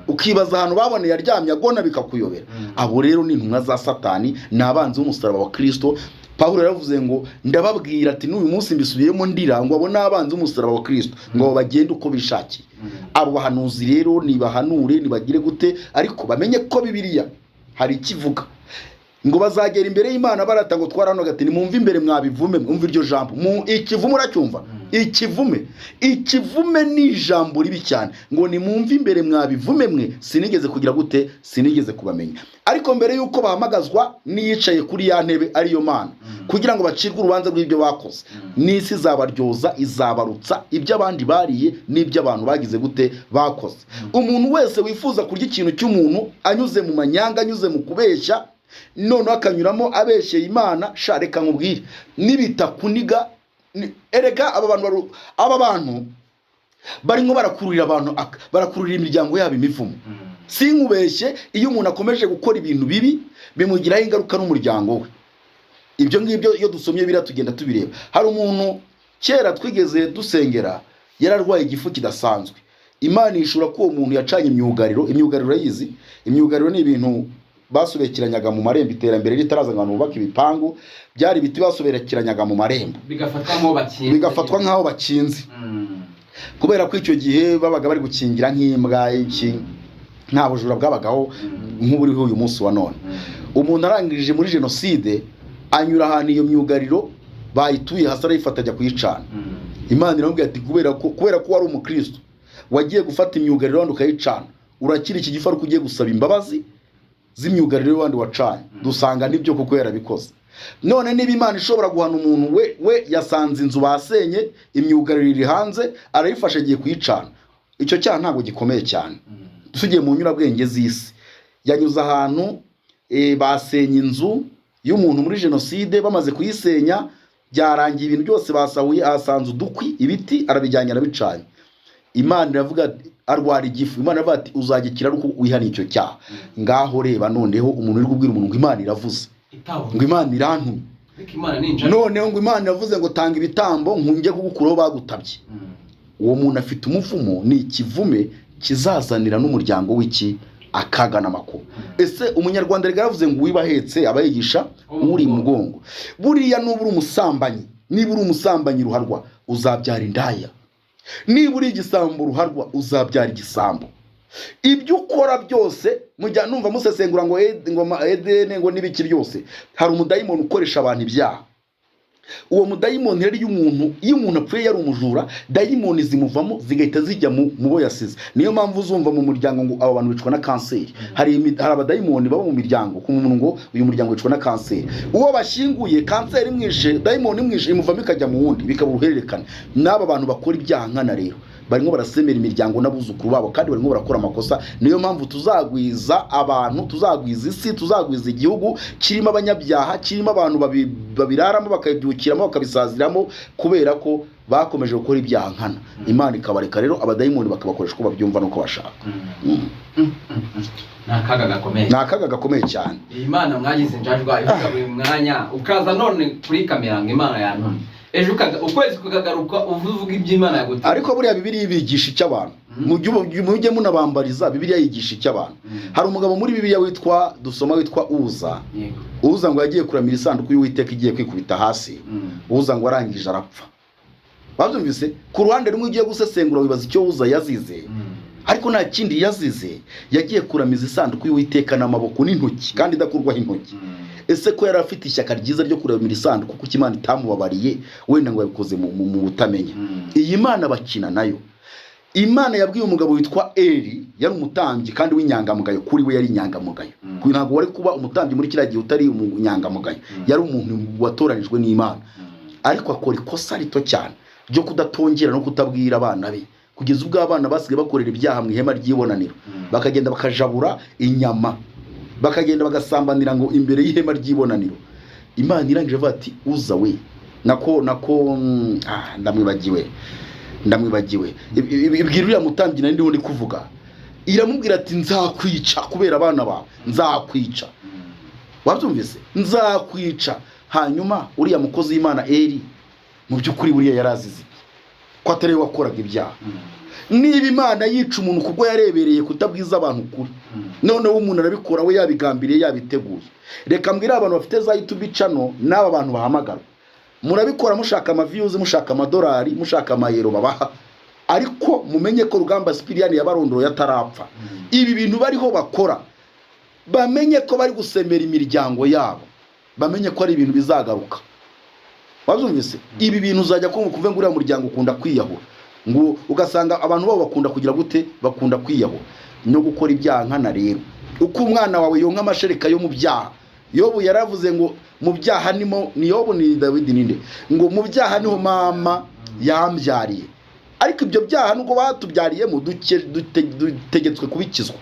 Ukibaza ahantu baboneye aryamye agona, bikakuyobera. Abo rero ni intumwa za Satani, ni abanzi b'umusaraba wa Kristo. Pawulo yaravuze ngo ndababwira ati n'uyu munsi mbisubiyemo ndira, ngo abo ni abanzi b'umusaraba wa Kristo, ngo bagende uko bishakiye. Abo bahanuzi rero nibahanure, nibagire gute, ariko bamenye ko Bibiliya hari ikivuga ngo bazagera imbere y'Imana barata ngo twarahano gati nimwumve imbere mwabivume. Mwumve iryo jambo mu ikivume, uracyumva? Ikivume, ikivume ni ijambo ribi cyane. Ngo nimwumve imbere mwabivume mwe, sinigeze kugira gute? Sinigeze kubamenya. Ariko mbere y'uko bahamagazwa n'iyicaye kuri ya ntebe ariyo Mana kugira ngo bacirwe urubanza rw'ibyo bakoze, n'isi izabaryoza, izabarutsa ibyo abandi bariye n'ibyo abantu bagize gute? Bakoze. Umuntu wese wifuza kurya ikintu cy'umuntu anyuze mu manyanga, anyuze mu kubeshya, noneho akanyuramo abeshyeye Imana, sha reka nkubwire, nibitakuniga erega aba bantu aba bantu barimo barakururira abantu barakururira imiryango yabo imivumo. Sinkubeshye, iyo umuntu akomeje gukora ibintu bibi bimugiraho ingaruka n'umuryango we. Ibyo ngibyo iyo dusomye biriya tugenda tubireba. Hari umuntu kera twigeze dusengera, yararwaye igifu kidasanzwe. Imana ishura ko uwo muntu yacanye imyugariro. Imyugariro urayizi? Imyugariro ni ibintu basobekeranyaga mu marembo, iterambere ritaraza ngo abantu bubake ibipangu, byari ibiti basobekeranyaga mu marembo. Bigafatwa nk'aho bakinze. Bigafatwa nk'aho bakinze. Kubera ko icyo gihe babaga bari gukingira nk'imbwa iki, nta bujura bwabagaho nk'uburiho uyu munsi wa none. Umuntu arangije muri jenoside anyura ahantu iyo myugariro bayituye hasi, arayifata ajya kuyicana. Imana iramubwira ati kubera ko wari umukristo wagiye gufata imyugariro wandi ukayicana, urakira iki gifu ariko ugiye gusaba imbabazi z'imyugariro y'abandi wacanye. Dusanga nibyo kuko yarabikoze. None niba Imana ishobora guhana umuntu, we yasanze inzu basenye, imyugariro iri hanze, arayifashe agiye kuyicana, icyo cyaha ntabwo gikomeye cyane tugiye mu nyurabwenge z'isi. Yanyuze ahantu basenye inzu y'umuntu muri jenoside, bamaze kuyisenya byarangiye, ibintu byose basahuye, ahasanze udukwi, ibiti, arabijyanye arabicanye. Imana iravuga ati, arwara igifu, Imana iravuga ati uzagikira ari uko wihaniye icyo cyaha. Ngaho reba noneho umuntu uri kubwira umuntu ngo Imana iravuze, Itabu. ngo Imana irantumye. Ariko Imana ni injangwe. Noneho ngo Imana iravuze ngo tanga ibitambo nkunge kugukuraho bagutabye. Uwo muntu afite umuvumo, ni ikivume kizazanira n'umuryango w'iki akaga n'amakuba. Ese umunyarwanda rega yaravuze ngo uwiba ahetse aba yigisha uri mu mugongo. Buriya nuba uri umusambanyi, niba uri umusambanyi ruharwa, uzabyara indaya. Niba uri igisambo ruharwa, uzabyara igisambo. Ibyo ukora byose, mujya numva musesengura ngo ngo edene ngo n'ibiki byose. Hari umudayimoni ukoresha abantu ibyaha. Uwo mudayimoni rero, iyo umuntu apfuye yari umujura, dayimoni zimuvamo zigahita zijya mu bo yasize. Niyo mpamvu uzumva mu muryango ngo aba bantu bicwa na kanseri. Hari abadayimoni baba mu miryango, ku muntu ngo uyu muryango wicwa na kanseri. Uwo bashyinguye kanseri imwishe, dayimoni imwishe, imuvamo ikajya mu wundi, bikaba uruhererekane. N'aba bantu bakora ibyaha nkana rero Barimo barasemera imiryango n'abuzukuru babo, kandi barimo barakora amakosa. Niyo mpamvu tuzagwiza abantu, tuzagwiza isi, tuzagwiza igihugu kirimo abanyabyaha, kirimo abantu babiraramo, bakabibyukiramo, bakabisaziramo, kubera ko bakomeje gukora ibyaha nkana, Imana ikabareka. Rero abadayimoni bakabakoresha uko babyumva n'uko bashaka. Ni akaga gakomeye. Ni akaga gakomeye cyane. Iyi Mana mwagize injajwa ivuga buri mwanya, ukaza none kuri kamera ngo Imana yantumye, ejo ukwezi kukagaruka uvuga iby'Imana yagutumye. Ariko buriya Bibiliya ibigisha icyo abantu, mujye munabambariza. Bibiliya yigisha icyo abantu. Hari umugabo muri Bibiliya witwa, dusoma, witwa Uza. Uza ngo yagiye kuramira isanduku y'Uwiteka, igiye kwikubita hasi. Uza ngo arangije arapfa. Babyumvise? Ku ruhande rumwe ugiye gusesengura, wibaza icyo Uza yazize, ariko nta kindi yazize. Yagiye kuramiza isanduku y'Uwiteka n'amaboko n'intoki, kandi idakurwaho intoki. Ese ko yari afite ishyaka ryiza ryo kuramira isanduku, kuko Imana itamubabariye? Wenda ngo yabikoze mu butamenya. Iyi Mana bakina nayo. Imana yabwiye umugabo witwa Eri, yari umutambyi kandi w'inyangamugayo. Kuri we yari inyangamugayo. Ntabwo wari kuba umutambyi muri kiriya gihe utari umunyangamugayo. Yari umuntu watoranijwe n'Imana, ariko akora ikosa rito cyane ryo kudatongera no kutabwira abana be, kugeza ubwo abana basigaye bakorera ibyaha mu ihema ry'ibonaniro, bakagenda bakajabura inyama, bakagenda bagasambanira ngo imbere y'ihema ry'ibonaniro. Imana irangije avuga ati: "Uza we, nako ndamwibagiwe, ndamwibagiwe." Ibwira uriya mutambyi nari ndiho ndi kuvuga, iramubwira ati: "Nzakwica kubera abana bawe, nzakwica." Wabyumvise? "Nzakwica." Hanyuma uriya mukozi w'Imana Eri, mu by'ukuri buriya yari azize iki, ko atari we wakoraga ibyaha? Niba Imana yica umuntu kubwo yarebereye kutabwiza abantu ukuri, noneho umuntu arabikora we yabigambiriye, yabiteguye. Reka mbwire abantu bafite za YouTube channel n'aba bantu bahamagarwa: murabikora mushaka ama views, mushaka amadolari, mushaka amayero babaha, ariko mumenye ko Rugamba Sipiriyani yabarondoroye atarapfa. Ibi bintu bariho bakora, bamenye ko bari gusemera imiryango yabo, bamenye ko ari ibintu bizagaruka. Wabyumvise? Ibi bintu uzajya kumva kuve ngo uriya muryango ukunda kwiyahura, ngo ugasanga abantu babo bakunda kugira gute? Bakunda kwiyahura no gukora ibyaha nkana. Rero uko umwana wawe yonka amashereka yo mu byaha, Yobu yaravuze ngo mu byaha nimo, ni Yobu, ni Dawidi, ninde, ngo mu byaha niho mama yambyariye. Ariko ibyo byaha nubwo batubyariyemo, dutegetswe kubikizwa.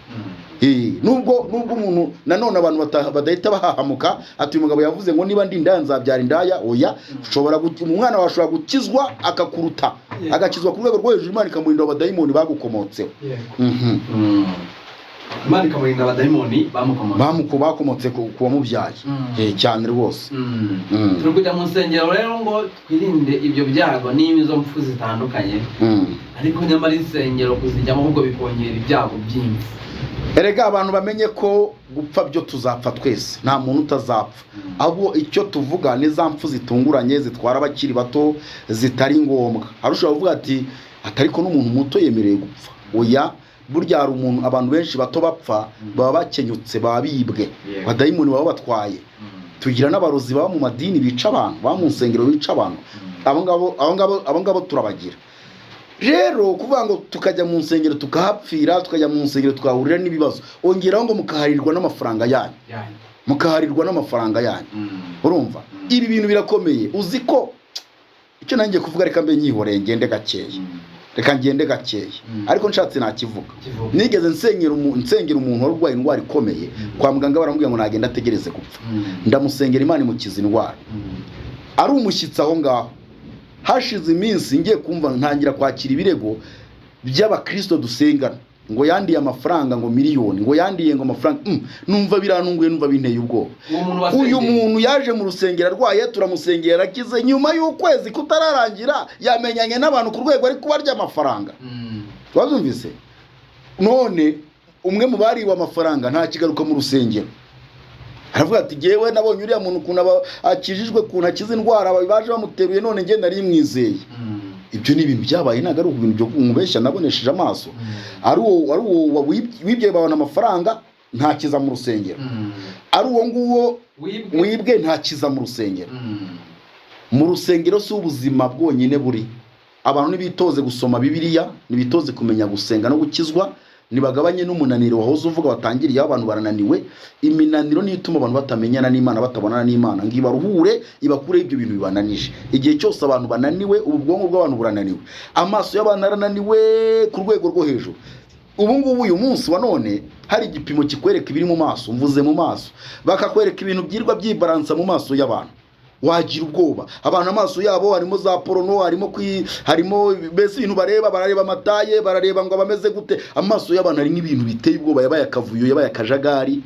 Nubwo umuntu nanone abantu badahita bahahamuka ati: "Uyu mugabo yavuze ngo niba ndi indaya nzabyara indaya." Oya, ushobora umwana wawe ashobora gukizwa akakuruta, agakizwa ku rwego rwo hejuru, Imana ikamurinda abadayimoni bagukomotseho. Imana ikamurinda abadayimoni bamukomotse. Bakomotse ku wamubyaye. Cyane rwose. Turi kujya mu nsengero rero ngo twirinde ibyo byago n'izo mpfu zitandukanye, ariko nyamara insengero kuzijyamo ahubwo bikongera ibyago by'impfu. Erega abantu bamenye ko gupfa byo tuzapfa twese, nta muntu utazapfa. Ahubwo icyo tuvuga ni za mpfu zitunguranye zitwara abakiri bato zitari ngombwa. Hari ushobora kuvuga ati: "Ariko n'umuntu muto yemerewe gupfa." Oya, burya hari umuntu, abantu benshi bato bapfa baba bakenyutse, baba bibwe, abadayimoni baba batwaye. Tugira n'abarozi baba mu madini bica abantu, baba mu nsengero bica abantu. Abo ngabo turabagira. Rero kuvuga ngo tukajya mu nsengero tukahapfira, tukajya mu nsengero tukahahurira n'ibibazo, ongeraho ngo mukaharirwa n'amafaranga yanyu, mukaharirwa n'amafaranga yanyu. Urumva ibi bintu birakomeye. Uzi ko icyo nanjye kuvuga, reka mbe nyihoreye, ngende gakeya, reka ngende gakeya, ariko nshatse nakivuga. Kivuga. Nigeze nsengera umuntu wari urwaye indwara ikomeye. Kwa muganga baramubwira ngo nagenda ategereze gupfa. Ndamusengera, Imana imukiza indwara. Ari umushyitsi aho ngaho. Hashize iminsi ngiye kumva ntangira kwakira ibirego by'abakristo dusengana ngo yandiye amafaranga, ngo miliyoni, ngo yandiye ngo amafaranga. Numva birantunguye, numva binteye ubwoba. Uwo muntu wasengeye. Uyu muntu yaje mu rusengero arwaye, turamusengera arakize. Nyuma y'ukwezi kutararangira yamenyanye n'abantu ku rwego ari kubarya amafaranga. Wabyumvise? None umwe mu bariwe amafaranga ntakigaruka mu rusengero. Aravuga ati: "Jyewe nabonye uriya muntu ukuntu akijijwe, ukuntu akiza indwara, baje bamuteruye, none njye nari mwizeye." Ibyo ni ibintu byabaye, ntabwo ari ibintu byo kumubeshya, nabonesheje amaso. Ari uwo wibye abantu amafaranga ntakiza mu rusengero, ari uwo nguwo wibwe, wibwe ntakiza mu rusengero. Mu rusengero si ubuzima bwonyine buri. Abantu ntibitoze gusoma Bibiliya, ntibitoze kumenya gusenga no gukizwa. Nibagabanye n'umunaniro wahoze uvuga watangiriyeho. Abantu barananiwe. Iminaniro niyo ituma abantu batamenyana n'Imana, batabonana n'Imana ngo ibaruhure, ibakureho ibyo bintu bibananije. Igihe cyose abantu bananiwe, ubu bwonko bw'abantu burananiwe, amaso y'abantu arananiwe ku rwego rwo hejuru. Ubu ngubu uyu munsi wa none hari igipimo kikwereka ibiri mu maso, mvuze mu maso, bakakwereka ibintu byirwa byibaransa mu maso y'abantu, wagira ubwoba. Abantu amaso yabo harimo za porno, harimo mbese ibintu bareba, barareba amataye, barareba ngo abameze gute. Amaso y'abantu harimo ibintu biteye ubwoba, yabaye akavuyo, yabaye akajagari.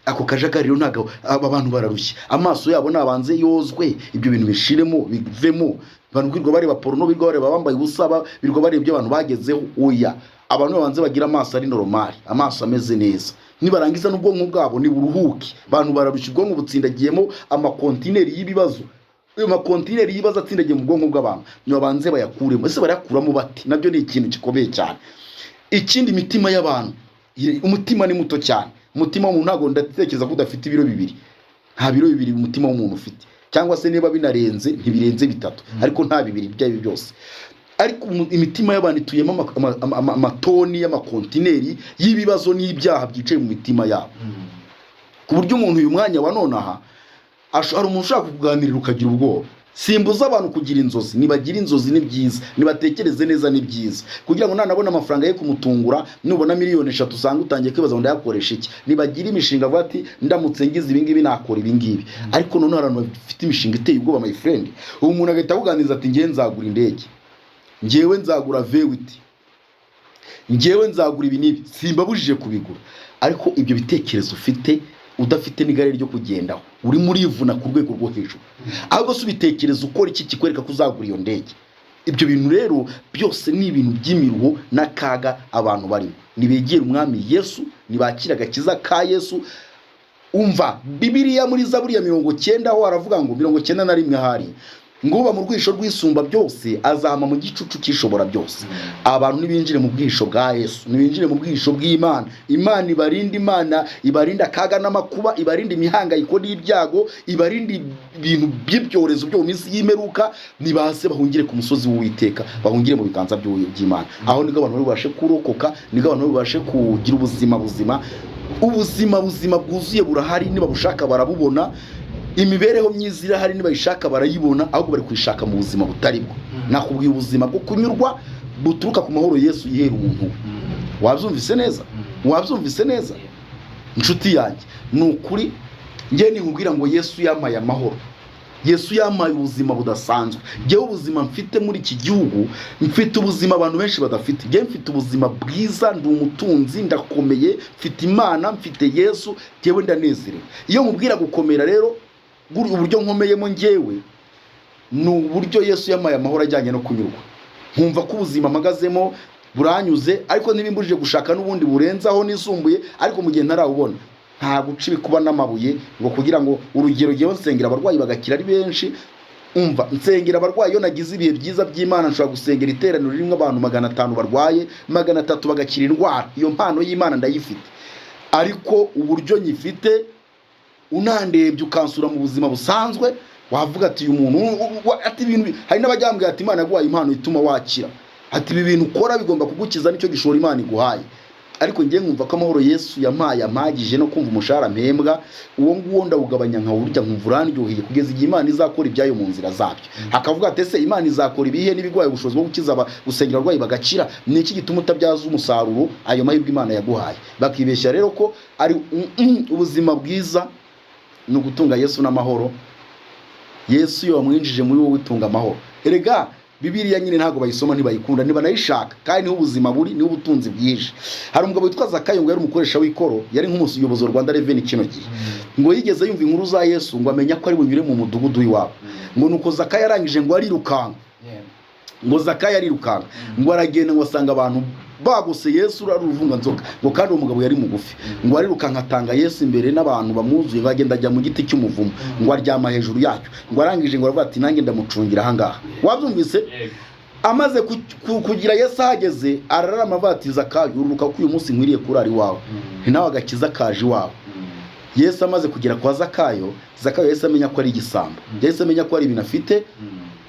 Ako kajagari rero ntabwo aba bantu bararushye. Amaso yabo nabanze yozwe, ibyo bintu bishiremo, bivemo. Abantu birirwa bareba porno, birirwa bareba bambaye ubusa, birirwa bareba ibyo abantu bagezeho. Oya, abantu babanze bagira amaso ari normal, amaso ameze neza. Nibarangiza n'ubwonko bwabo niburuhuke. Abantu bararushye, ubwonko butsindagiyemo amakontineri y'ibibazo. Ayo makontineri y'ibibazo atsindagiye mu bwonko bw'abantu, nibabanze bayakuremo. Ese barayakuramo bati? Nabyo ni ikintu gikomeye cyane. Ikindi, imitima y'abantu, umutima ni muto cyane. Umutima w'umuntu ntabwo, ndatekereza ko udafite ibiro 2, nta biro 2 umutima w'umuntu ufite, cyangwa se niba binarenze ntibirenze 3, ariko nta 2 ibyo ari byo byose. Ariko imitima y'abantu ituyemo amatoni y'amakontineri y'ibibazo n'ibyaha byicaye mu mitima yabo, ku buryo umuntu uyu mwanya wa none aha hari umuntu ushaka kukuganirira ukagira ubwoba. Simbuza abantu kugira inzozi. Nibagira inzozi ni byiza, nibatekereze neza ni byiza, kugira ngo nanabona amafaranga ye kumutungura. Nubona miliyoni 3 usanga utangiye kwibaza ngo ndayakoresha iki. Nibagira imishinga, avuga ati ndamutse ngize ibi ngibi nakora ibi ngibi. Ariko noneho hari abantu bafite imishinga iteye ubwoba, my friend. Ubu umuntu agahita akuganiriza ati ngewe nzagura indege, ngewe nzagura V8, ngewe nzagura ibi n'ibi. Simbabujije kubigura, ariko ibyo bitekerezo ufite udafite n'igare ryo kugendaho, urimo urivuna ku rwego rwo hejuru. Ahubwo se ubitekereza ukora iki kikwereka ko uzagura iyo ndege? Ibyo bintu rero byose ni ibintu by'imiruho n'akaga abantu barimo. Nibegere Umwami Yesu, nibakire agakiza ka Yesu. Umva Bibiliya muri Zaburi ya 90 aho haravuga ngo 91 ahari ngo uba mu rwisho rw'Isumba byose azama mu gicucu cy'Ishobora byose. Abantu nibinjire mu bwihisho bwa Yesu, nibinjire mu bwihisho bw'Imana. Imana ibarinde, Imana ibarinde akaga n'amakuba, ibarinde imihangayiko n'ibyago, ibarinde ibintu by'ibyorezo byo mu minsi y'imperuka. Nibaze bahungire ku musozi w'Uwiteka, bahungire mu biganza by'Imana. Aho nibwo abantu bari bubashe kurokoka, nibwo abantu bari bubashe kugira ubuzima buzima. Ubuzima buzima bwuzuye burahari, nibabushaka barabubona. Imibereho myiza irahari, nibayishaka barayibona. Ahubwo bari kuyishaka mu buzima butari bwo. Nakubwiye ubuzima bwo kunyurwa buturuka ku mahoro Yesu yihera umuntu we. Wabyumvise neza, wabyumvise neza, inshuti yanjye. Ni ukuri njye nikubwira ngo Yesu yampaye amahoro, Yesu yampaye ubuzima budasanzwe. Njyewe ubuzima mfite muri iki gihugu, mfite ubuzima abantu benshi badafite. Njyewe mfite ubuzima bwiza, ndi umutunzi, ndakomeye, mfite Imana, mfite Yesu, njyewe ndanezerewe. Iyo nkubwira gukomera rero, uburyo nkomeyemo njyewe ni uburyo Yesu yampaye amahoro ajyanye no kunyurwa, nkumva ko ubuzima mpagazemo buranyuze. Ariko ntibimbujije gushaka n'ubundi burenzaho nisumbuye. Ariko mu gihe ntarawubona, nta guca ibikuba n'amabuye ngo kugira ngo, urugero, ngewe nsengera abarwayi bagakira ari benshi. Umva, nsengera abarwayi iyo nagize ibihe byiza by'Imana. Nshobora gusengera iteraniro ririmo abantu 500 barwaye, 300 bagakira indwara. Iyo mpano y'Imana ndayifite, ariko uburyo nyifite, unandebye ukansura mu buzima busanzwe, wavuga ati uyu muntu ati ibintu hari n'abajyambwira ati Imana yaguhaye impano ituma wakira, ati ibi bintu ukora bigomba kugukiza, nicyo gishoro Imana iguhaye. Ariko ngiye nkumva ko amahoro Yesu yampaye ampagije, no kumva umushahara mpembwa uwo nguwo ndawugabanya nkawurya, nkumva urandyoheye, kugeza igihe Imana izakora ibyayo mu nzira zabyo. Hakavuga ati ese Imana izakora ibihe n'ibiguhaye ubushobozi bwo gukiza gusengera abarwayi bagakira? Ni iki gituma utabyaza umusaruro ayo mahirwe Imana yaguhaye? Bakibeshya rero ko ari ubuzima bwiza ni ugutunga Yesu n'amahoro. Yesu iyo wamwinjije muri wowe utunga amahoro. Erega Bibiliya nyine ntabwo bayisoma, ntibayikunda, ntibanayishaka, kandi niho ubuzima buri, niho ubutunzi bwinshi. Hari umugabo witwa Zakayo, ngo yari umukoresha w'ikoro, yari nk'umuyobozi wa Rwanda Revenue kino gihe. Ngo yigeze yumva inkuru za Yesu, ngo amenya ko ari bunyure mu mudugudu w'iwabo. Ngo nuko Zakayo arangije ngo arirukanka, ngo Zakayo arirukanka, ngo aragenda, ngo asanga abantu bagose Yesu ari uruvunganzoka. Ngo kandi uwo mugabo yari mugufi. Ngo arirukanka atanga Yesu imbere n'abantu bamwuzuye, bagenda ajya mu giti cy'umuvumo, ngo aryama hejuru yacyo. Ngo arangije ngo aravuga ati nanjye ndamucungira ahangaha. Wabyumvise? Amaze kugira Yesu ahageze, ararama avuga ati Zakayo, ururuka ko uyu munsi nkwiriye kurara iwawe, ni nawe agakiza kaje iwawe. Yesu amaze kugera kwa Zakayo, Zakayo yahise amenya ko ari igisambo, yahise amenya ko hari ibintu afite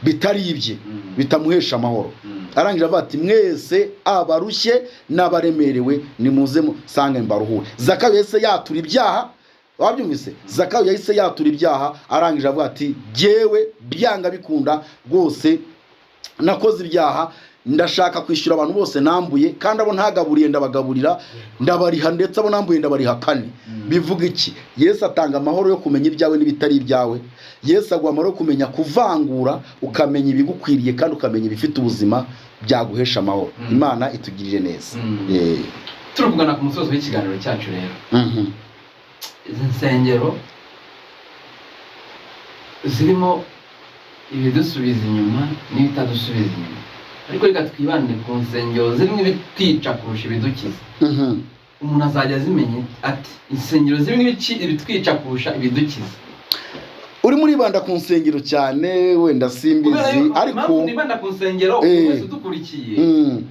bitari ibye, bitamuhesha amahoro. Arangije avuga ati mwese abarushye n'abaremerewe nimuze musange mbaruhure. Zakayo yahise yatura ibyaha. Wabyumvise? Zakayo yahise yatura ibyaha, arangije avuga ati jyewe byanga bikunda rwose nakoze ibyaha, ndashaka kwishyura abantu bose nambuye, kandi abo ntagaburiye ndabagaburira, ndabariha, ndetse abo nambuye ndabariha kane. Bivuga iki? Yesu atanga amahoro yo kumenya ibyawe n'ibitari ibyawe. Yesu aguha amahoro yo kumenya kuvangura, ukamenya ibigukwiriye kandi ukamenya ibifite ubuzima byaguhesha amahoro. Imana itugirire neza. Turi kugana ku musozo w'ikiganiro cyacu rero. Izi nsengero zirimo ibidusubiza inyuma n'ibitadusubiza inyuma, ariko reka twibande ku nsengero zirimo ibitwica kurusha ibidukiza. Umuntu azajya azimenya ati insengero zirimo ibitwica kurusha ibidukiza. Urimo uribanda ku nsengero cyane, wenda simbizi, Kubera yuko ariko impamvu nibanda ku nsengero, umuntu wese udukurikiye,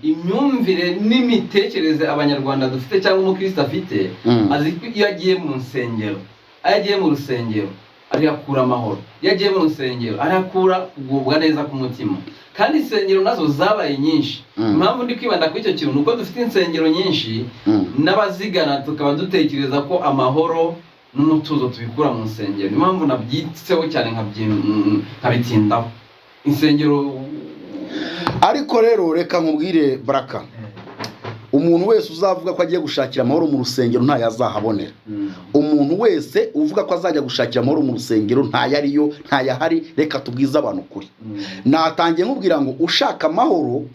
imyumvire n'imitekerereze abanyarwanda dufite cyangwa umukristo afite, azi ko iyo agiye mu nsengero, iyo agiye mu rusengero arihakura amahoro, iyo agiye mu rusengero arihakura kugubwa neza k'umutima. Kandi insengero nazo zabaye nyinshi. Impamvu ndi kwibanda kuri icyo kintu ni uko dufite insengero nyinshi, n'abazigana tukaba dutekereza ko amahoro n'umutuzo tubikura mu nsengero. Niyo mpamvu nabyitseho cyane, nkabitindaho insengero. Ariko rero reka nkubwire, Baraka, umuntu wese uzavuga ko agiye gushakira amahoro mu rusengero ntayazahabonera. Umuntu wese uvuga ko azajya gushakira amahoro mu rusengero ntayariyo, ntayahari. Reka tubwize abantu ukuri. Natangiye nkubwira ngo ushaka amahoro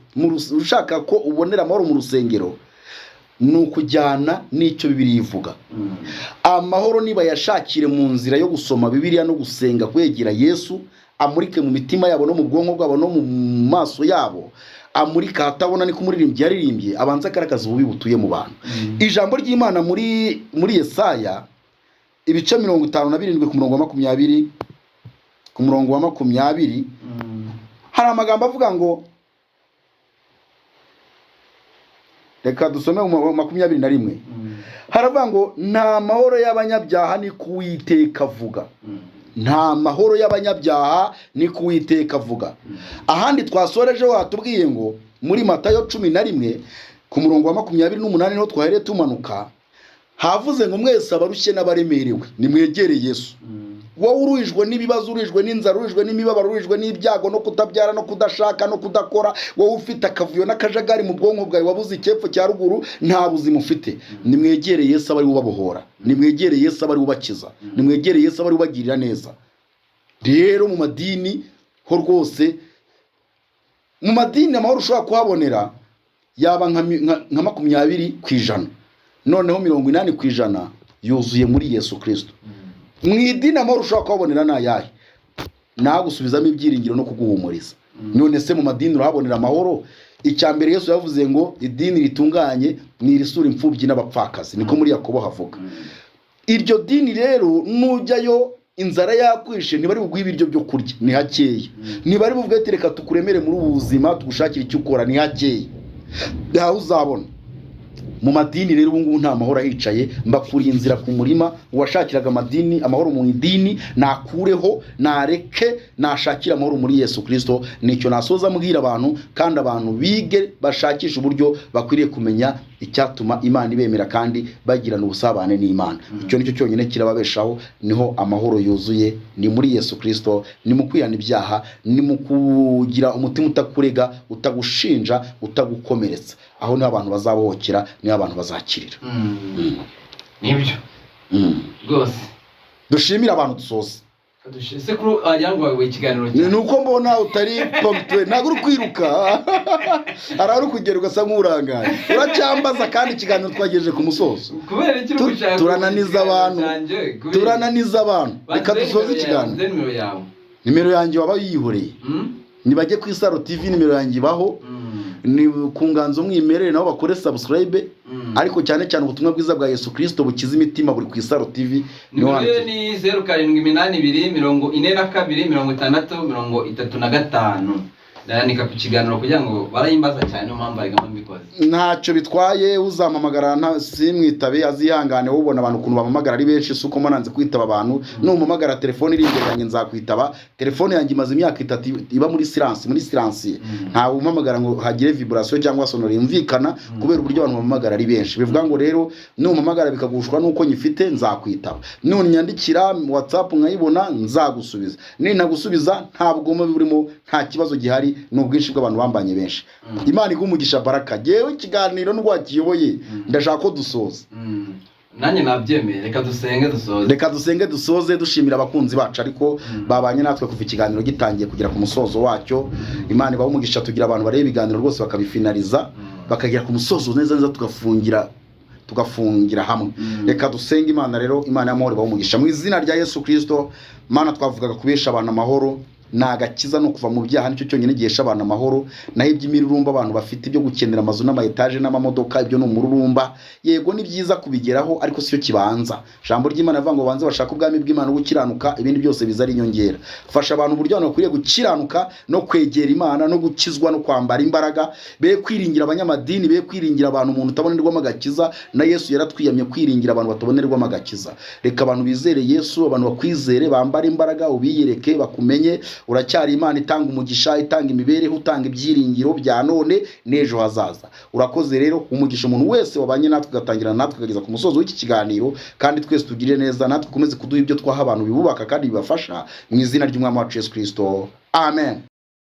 ushaka ko ubonera amahoro mu rusengero ni ukujyana n'icyo Bibiliya ivuga. Amahoro nibayashakire mu nzira yo gusoma Bibiliya no gusenga, kwegera Yesu, amurike mu mitima yabo no mu bwonko bwabo no mu maso yabo, amurika ahatabona, niko umuririmbyi yaririmbye, abanza agaragaza ububi butuye mu bantu. Ijambo ry'Imana muri Yesaya ibice 57 ku murongo wa 20, ku murongo wa 20, hari amagambo avuga ngo, reka dusome mu 21, haravuga ngo nta mahoro y'abanyabyaha, ni ko Uwiteka avuga. Nta mahoro y'abanyabyaha, ni ko Uwiteka avuga. Ahandi twasorejeho hatubwiye ngo muri Matayo 11 ku murongo wa 28, niho twahereye tumanuka, havuze ngo mwese abarushye n'abaremerewe nimwegere Yesu. Wowe uruhijwe n'ibibazo, uruhijwe n'inzara, uruhijwe n'imibabaro, uruhijwe n'ibyago no kutabyara no kudashaka no kudakora, wowe ufite akavuyo n'akajagari mu bwonko bwawe, wabuze icyepfo cya ruguru, nta buzima ufite, nimwegere Yesu aba ari we ubabohora, nimwegere Yesu aba ari we ubakiza, nimwegere Yesu aba ari we ubagirira neza. Rero mu madini ho rwose, mu madini amahoro ushobora kuhabonera yaba nka 20%, noneho 80% yuzuye muri Yesu Kirisito. Mu idini amahoro ushobora kuhabonera ni ayahe? Nagusubizamo ibyiringiro no kuguhumuriza. None se mu madini urahabonera amahoro? Icya mbere Yesu yavuze ngo idini ritunganye ni irisura imfubyi n'abapfakazi, niko muri Yakobo havuga. Iryo dini rero nujyayo inzara yakwishe, ntibari buguhe ibiryo byo kurya, ni hakeya. Ntibari buvuge ati reka tukuremere muri ubu buzima, tugushakire icyo ukora, ni hakeya ntawe uzabona. Mu madini rero ubu ngubu nta mahoro ahicaye. Mbakuriye inzira ku murima. Uwashakiraga amadini amahoro mu idini nakureho, nareke, nashakire amahoro muri Yesu Kirisito. Nicyo nasoza mbwira abantu, kandi abantu bige bashakishe uburyo bakwiriye kumenya icyatuma Imana ibemera kandi bagirana ubusabane n'Imana. Icyo nicyo cyonyine kirababeshaho, niho amahoro yuzuye, ni muri Yesu Kirisito, ni mu kwihana ibyaha, ni mu kugira umutima utakurega, utagushinja, utagukomeretsa. Aho niho abantu bazabohokera, niho abantu bazakirira. Nibyo rwose. Dushimire abantu, dusoze. Sekuru wagira ngo wayoboye ikiganiro Ni cyane. uko mbona utari ponctuel, ntabwo uri kwiruka, hari aho uri kugera ugasa nk'urangaye, uracyambaza kandi ikiganiro twagejeje ku musozo. Kubera iki uri gushaka Turananiza ikiganiro abantu. cyanjye? Turananiza abantu. Reka Banze dusoze nimero yawe, ikiganiro. banze nimero yawe. Nimero yanjye waba yihoreye. Nibajye ku Isaro TV, nimero yanjye ibaho. Ni ku Nganzo Mwimerere, nabo bakore subscribe. Ariko cyane cyane ubutumwa bwiza bwa Yesu Kirisito bukiza imitima buri ku Isaro TV, niho Nimero ye handitse. ni 0782 42 60 35. Ndayandika ku kiganiro kugira ngo barayimbaza cyane, niyo mpamvu arigamo mbikora. wabikoze. Ntacyo bitwaye, uzampamagara simwitabe azihangane. Wowe ubona abantu ukuntu bampamagara ari benshi, si uko mba nanze kwitaba abantu. Numpamagara telefone iri imbere yanjye, nzakwitaba. Telefone yanjye imaze imyaka 3 iba muri silence, muri silencieux. Ntawe umpamagara ngo hagire vibration cyangwa sonore yumvikana, kubera uburyo abantu bampamagara ari benshi. Bivuga ngo rero numpamagara bikagushwa nuko nyifite, nzakwitaba. Nunyandikira WhatsApp nkayibona, nzagusubiza. Nintagusubiza, nta bugome burimo, nta kibazo gihari, ni ubwinshi bw'abantu bambanye benshi. Imana iguhe umugisha, Baraka. Yewe, ikiganiro n'urwakiyoboye, ndashaka ko dusoza. Nanjye nabyemeye, reka dusenge dusoze. Reka dusenge dusoze, dushimira abakunzi bacu ariko babanye natwe kuva ikiganiro gitangiye kugera ku musozo wacyo. Imana ibahe umugisha. Tugira abantu bareba ibiganiro rwose bakabifinariza, bakagera ku musozo neza neza, tugafungira hamwe. Reka dusenge Imana rero. Imana y'amahoro ibahe umugisha mu izina rya Yesu Kirisito. Mana, twavugaga kubesha abantu amahoro ni agakiza no kuva mu byaha, nicyo cyonyine gihesha abantu amahoro. Naho iby'imirurumba abantu bafite, ibyo gukenera amazu n'ama etaje n'amamodoka, ibyo ni umururumba. Yego, ni byiza kubigeraho, ariko siyo kibanza. Ijambo ry'Imana rivuga ngo banze bashake ubwami bw'Imana no gukiranuka, ibindi byose biza ari inyongera. Fasha abantu uburyo abantu bakwiriye gukiranuka no kwegera Imana no gukizwa no kwambara imbaraga, be kwiringira abanyamadini, be kwiringira abantu, umuntu utabonerwamo agakiza. Na Yesu yaratwiyamye kwiringira abantu batabonerwamo agakiza. Reka abantu bizere Yesu, abantu bakwizere, bambare imbaraga, ubiyereke, bakumenye. Uracyari Imana itanga umugisha, itanga imibereho, utanga ibyiringiro bya none n'ejo hazaza. Urakoze rero, umugisha umuntu wese wabanye natwe, ugatangirana natwe ukageza ku musozo w'iki kiganiro, kandi twese tugire neza, natwe ukomeze kuduha ibyo twaha abantu bibubaka kandi bibafasha, mu izina ry'Umwami wacu Yesu Kirisito, amen.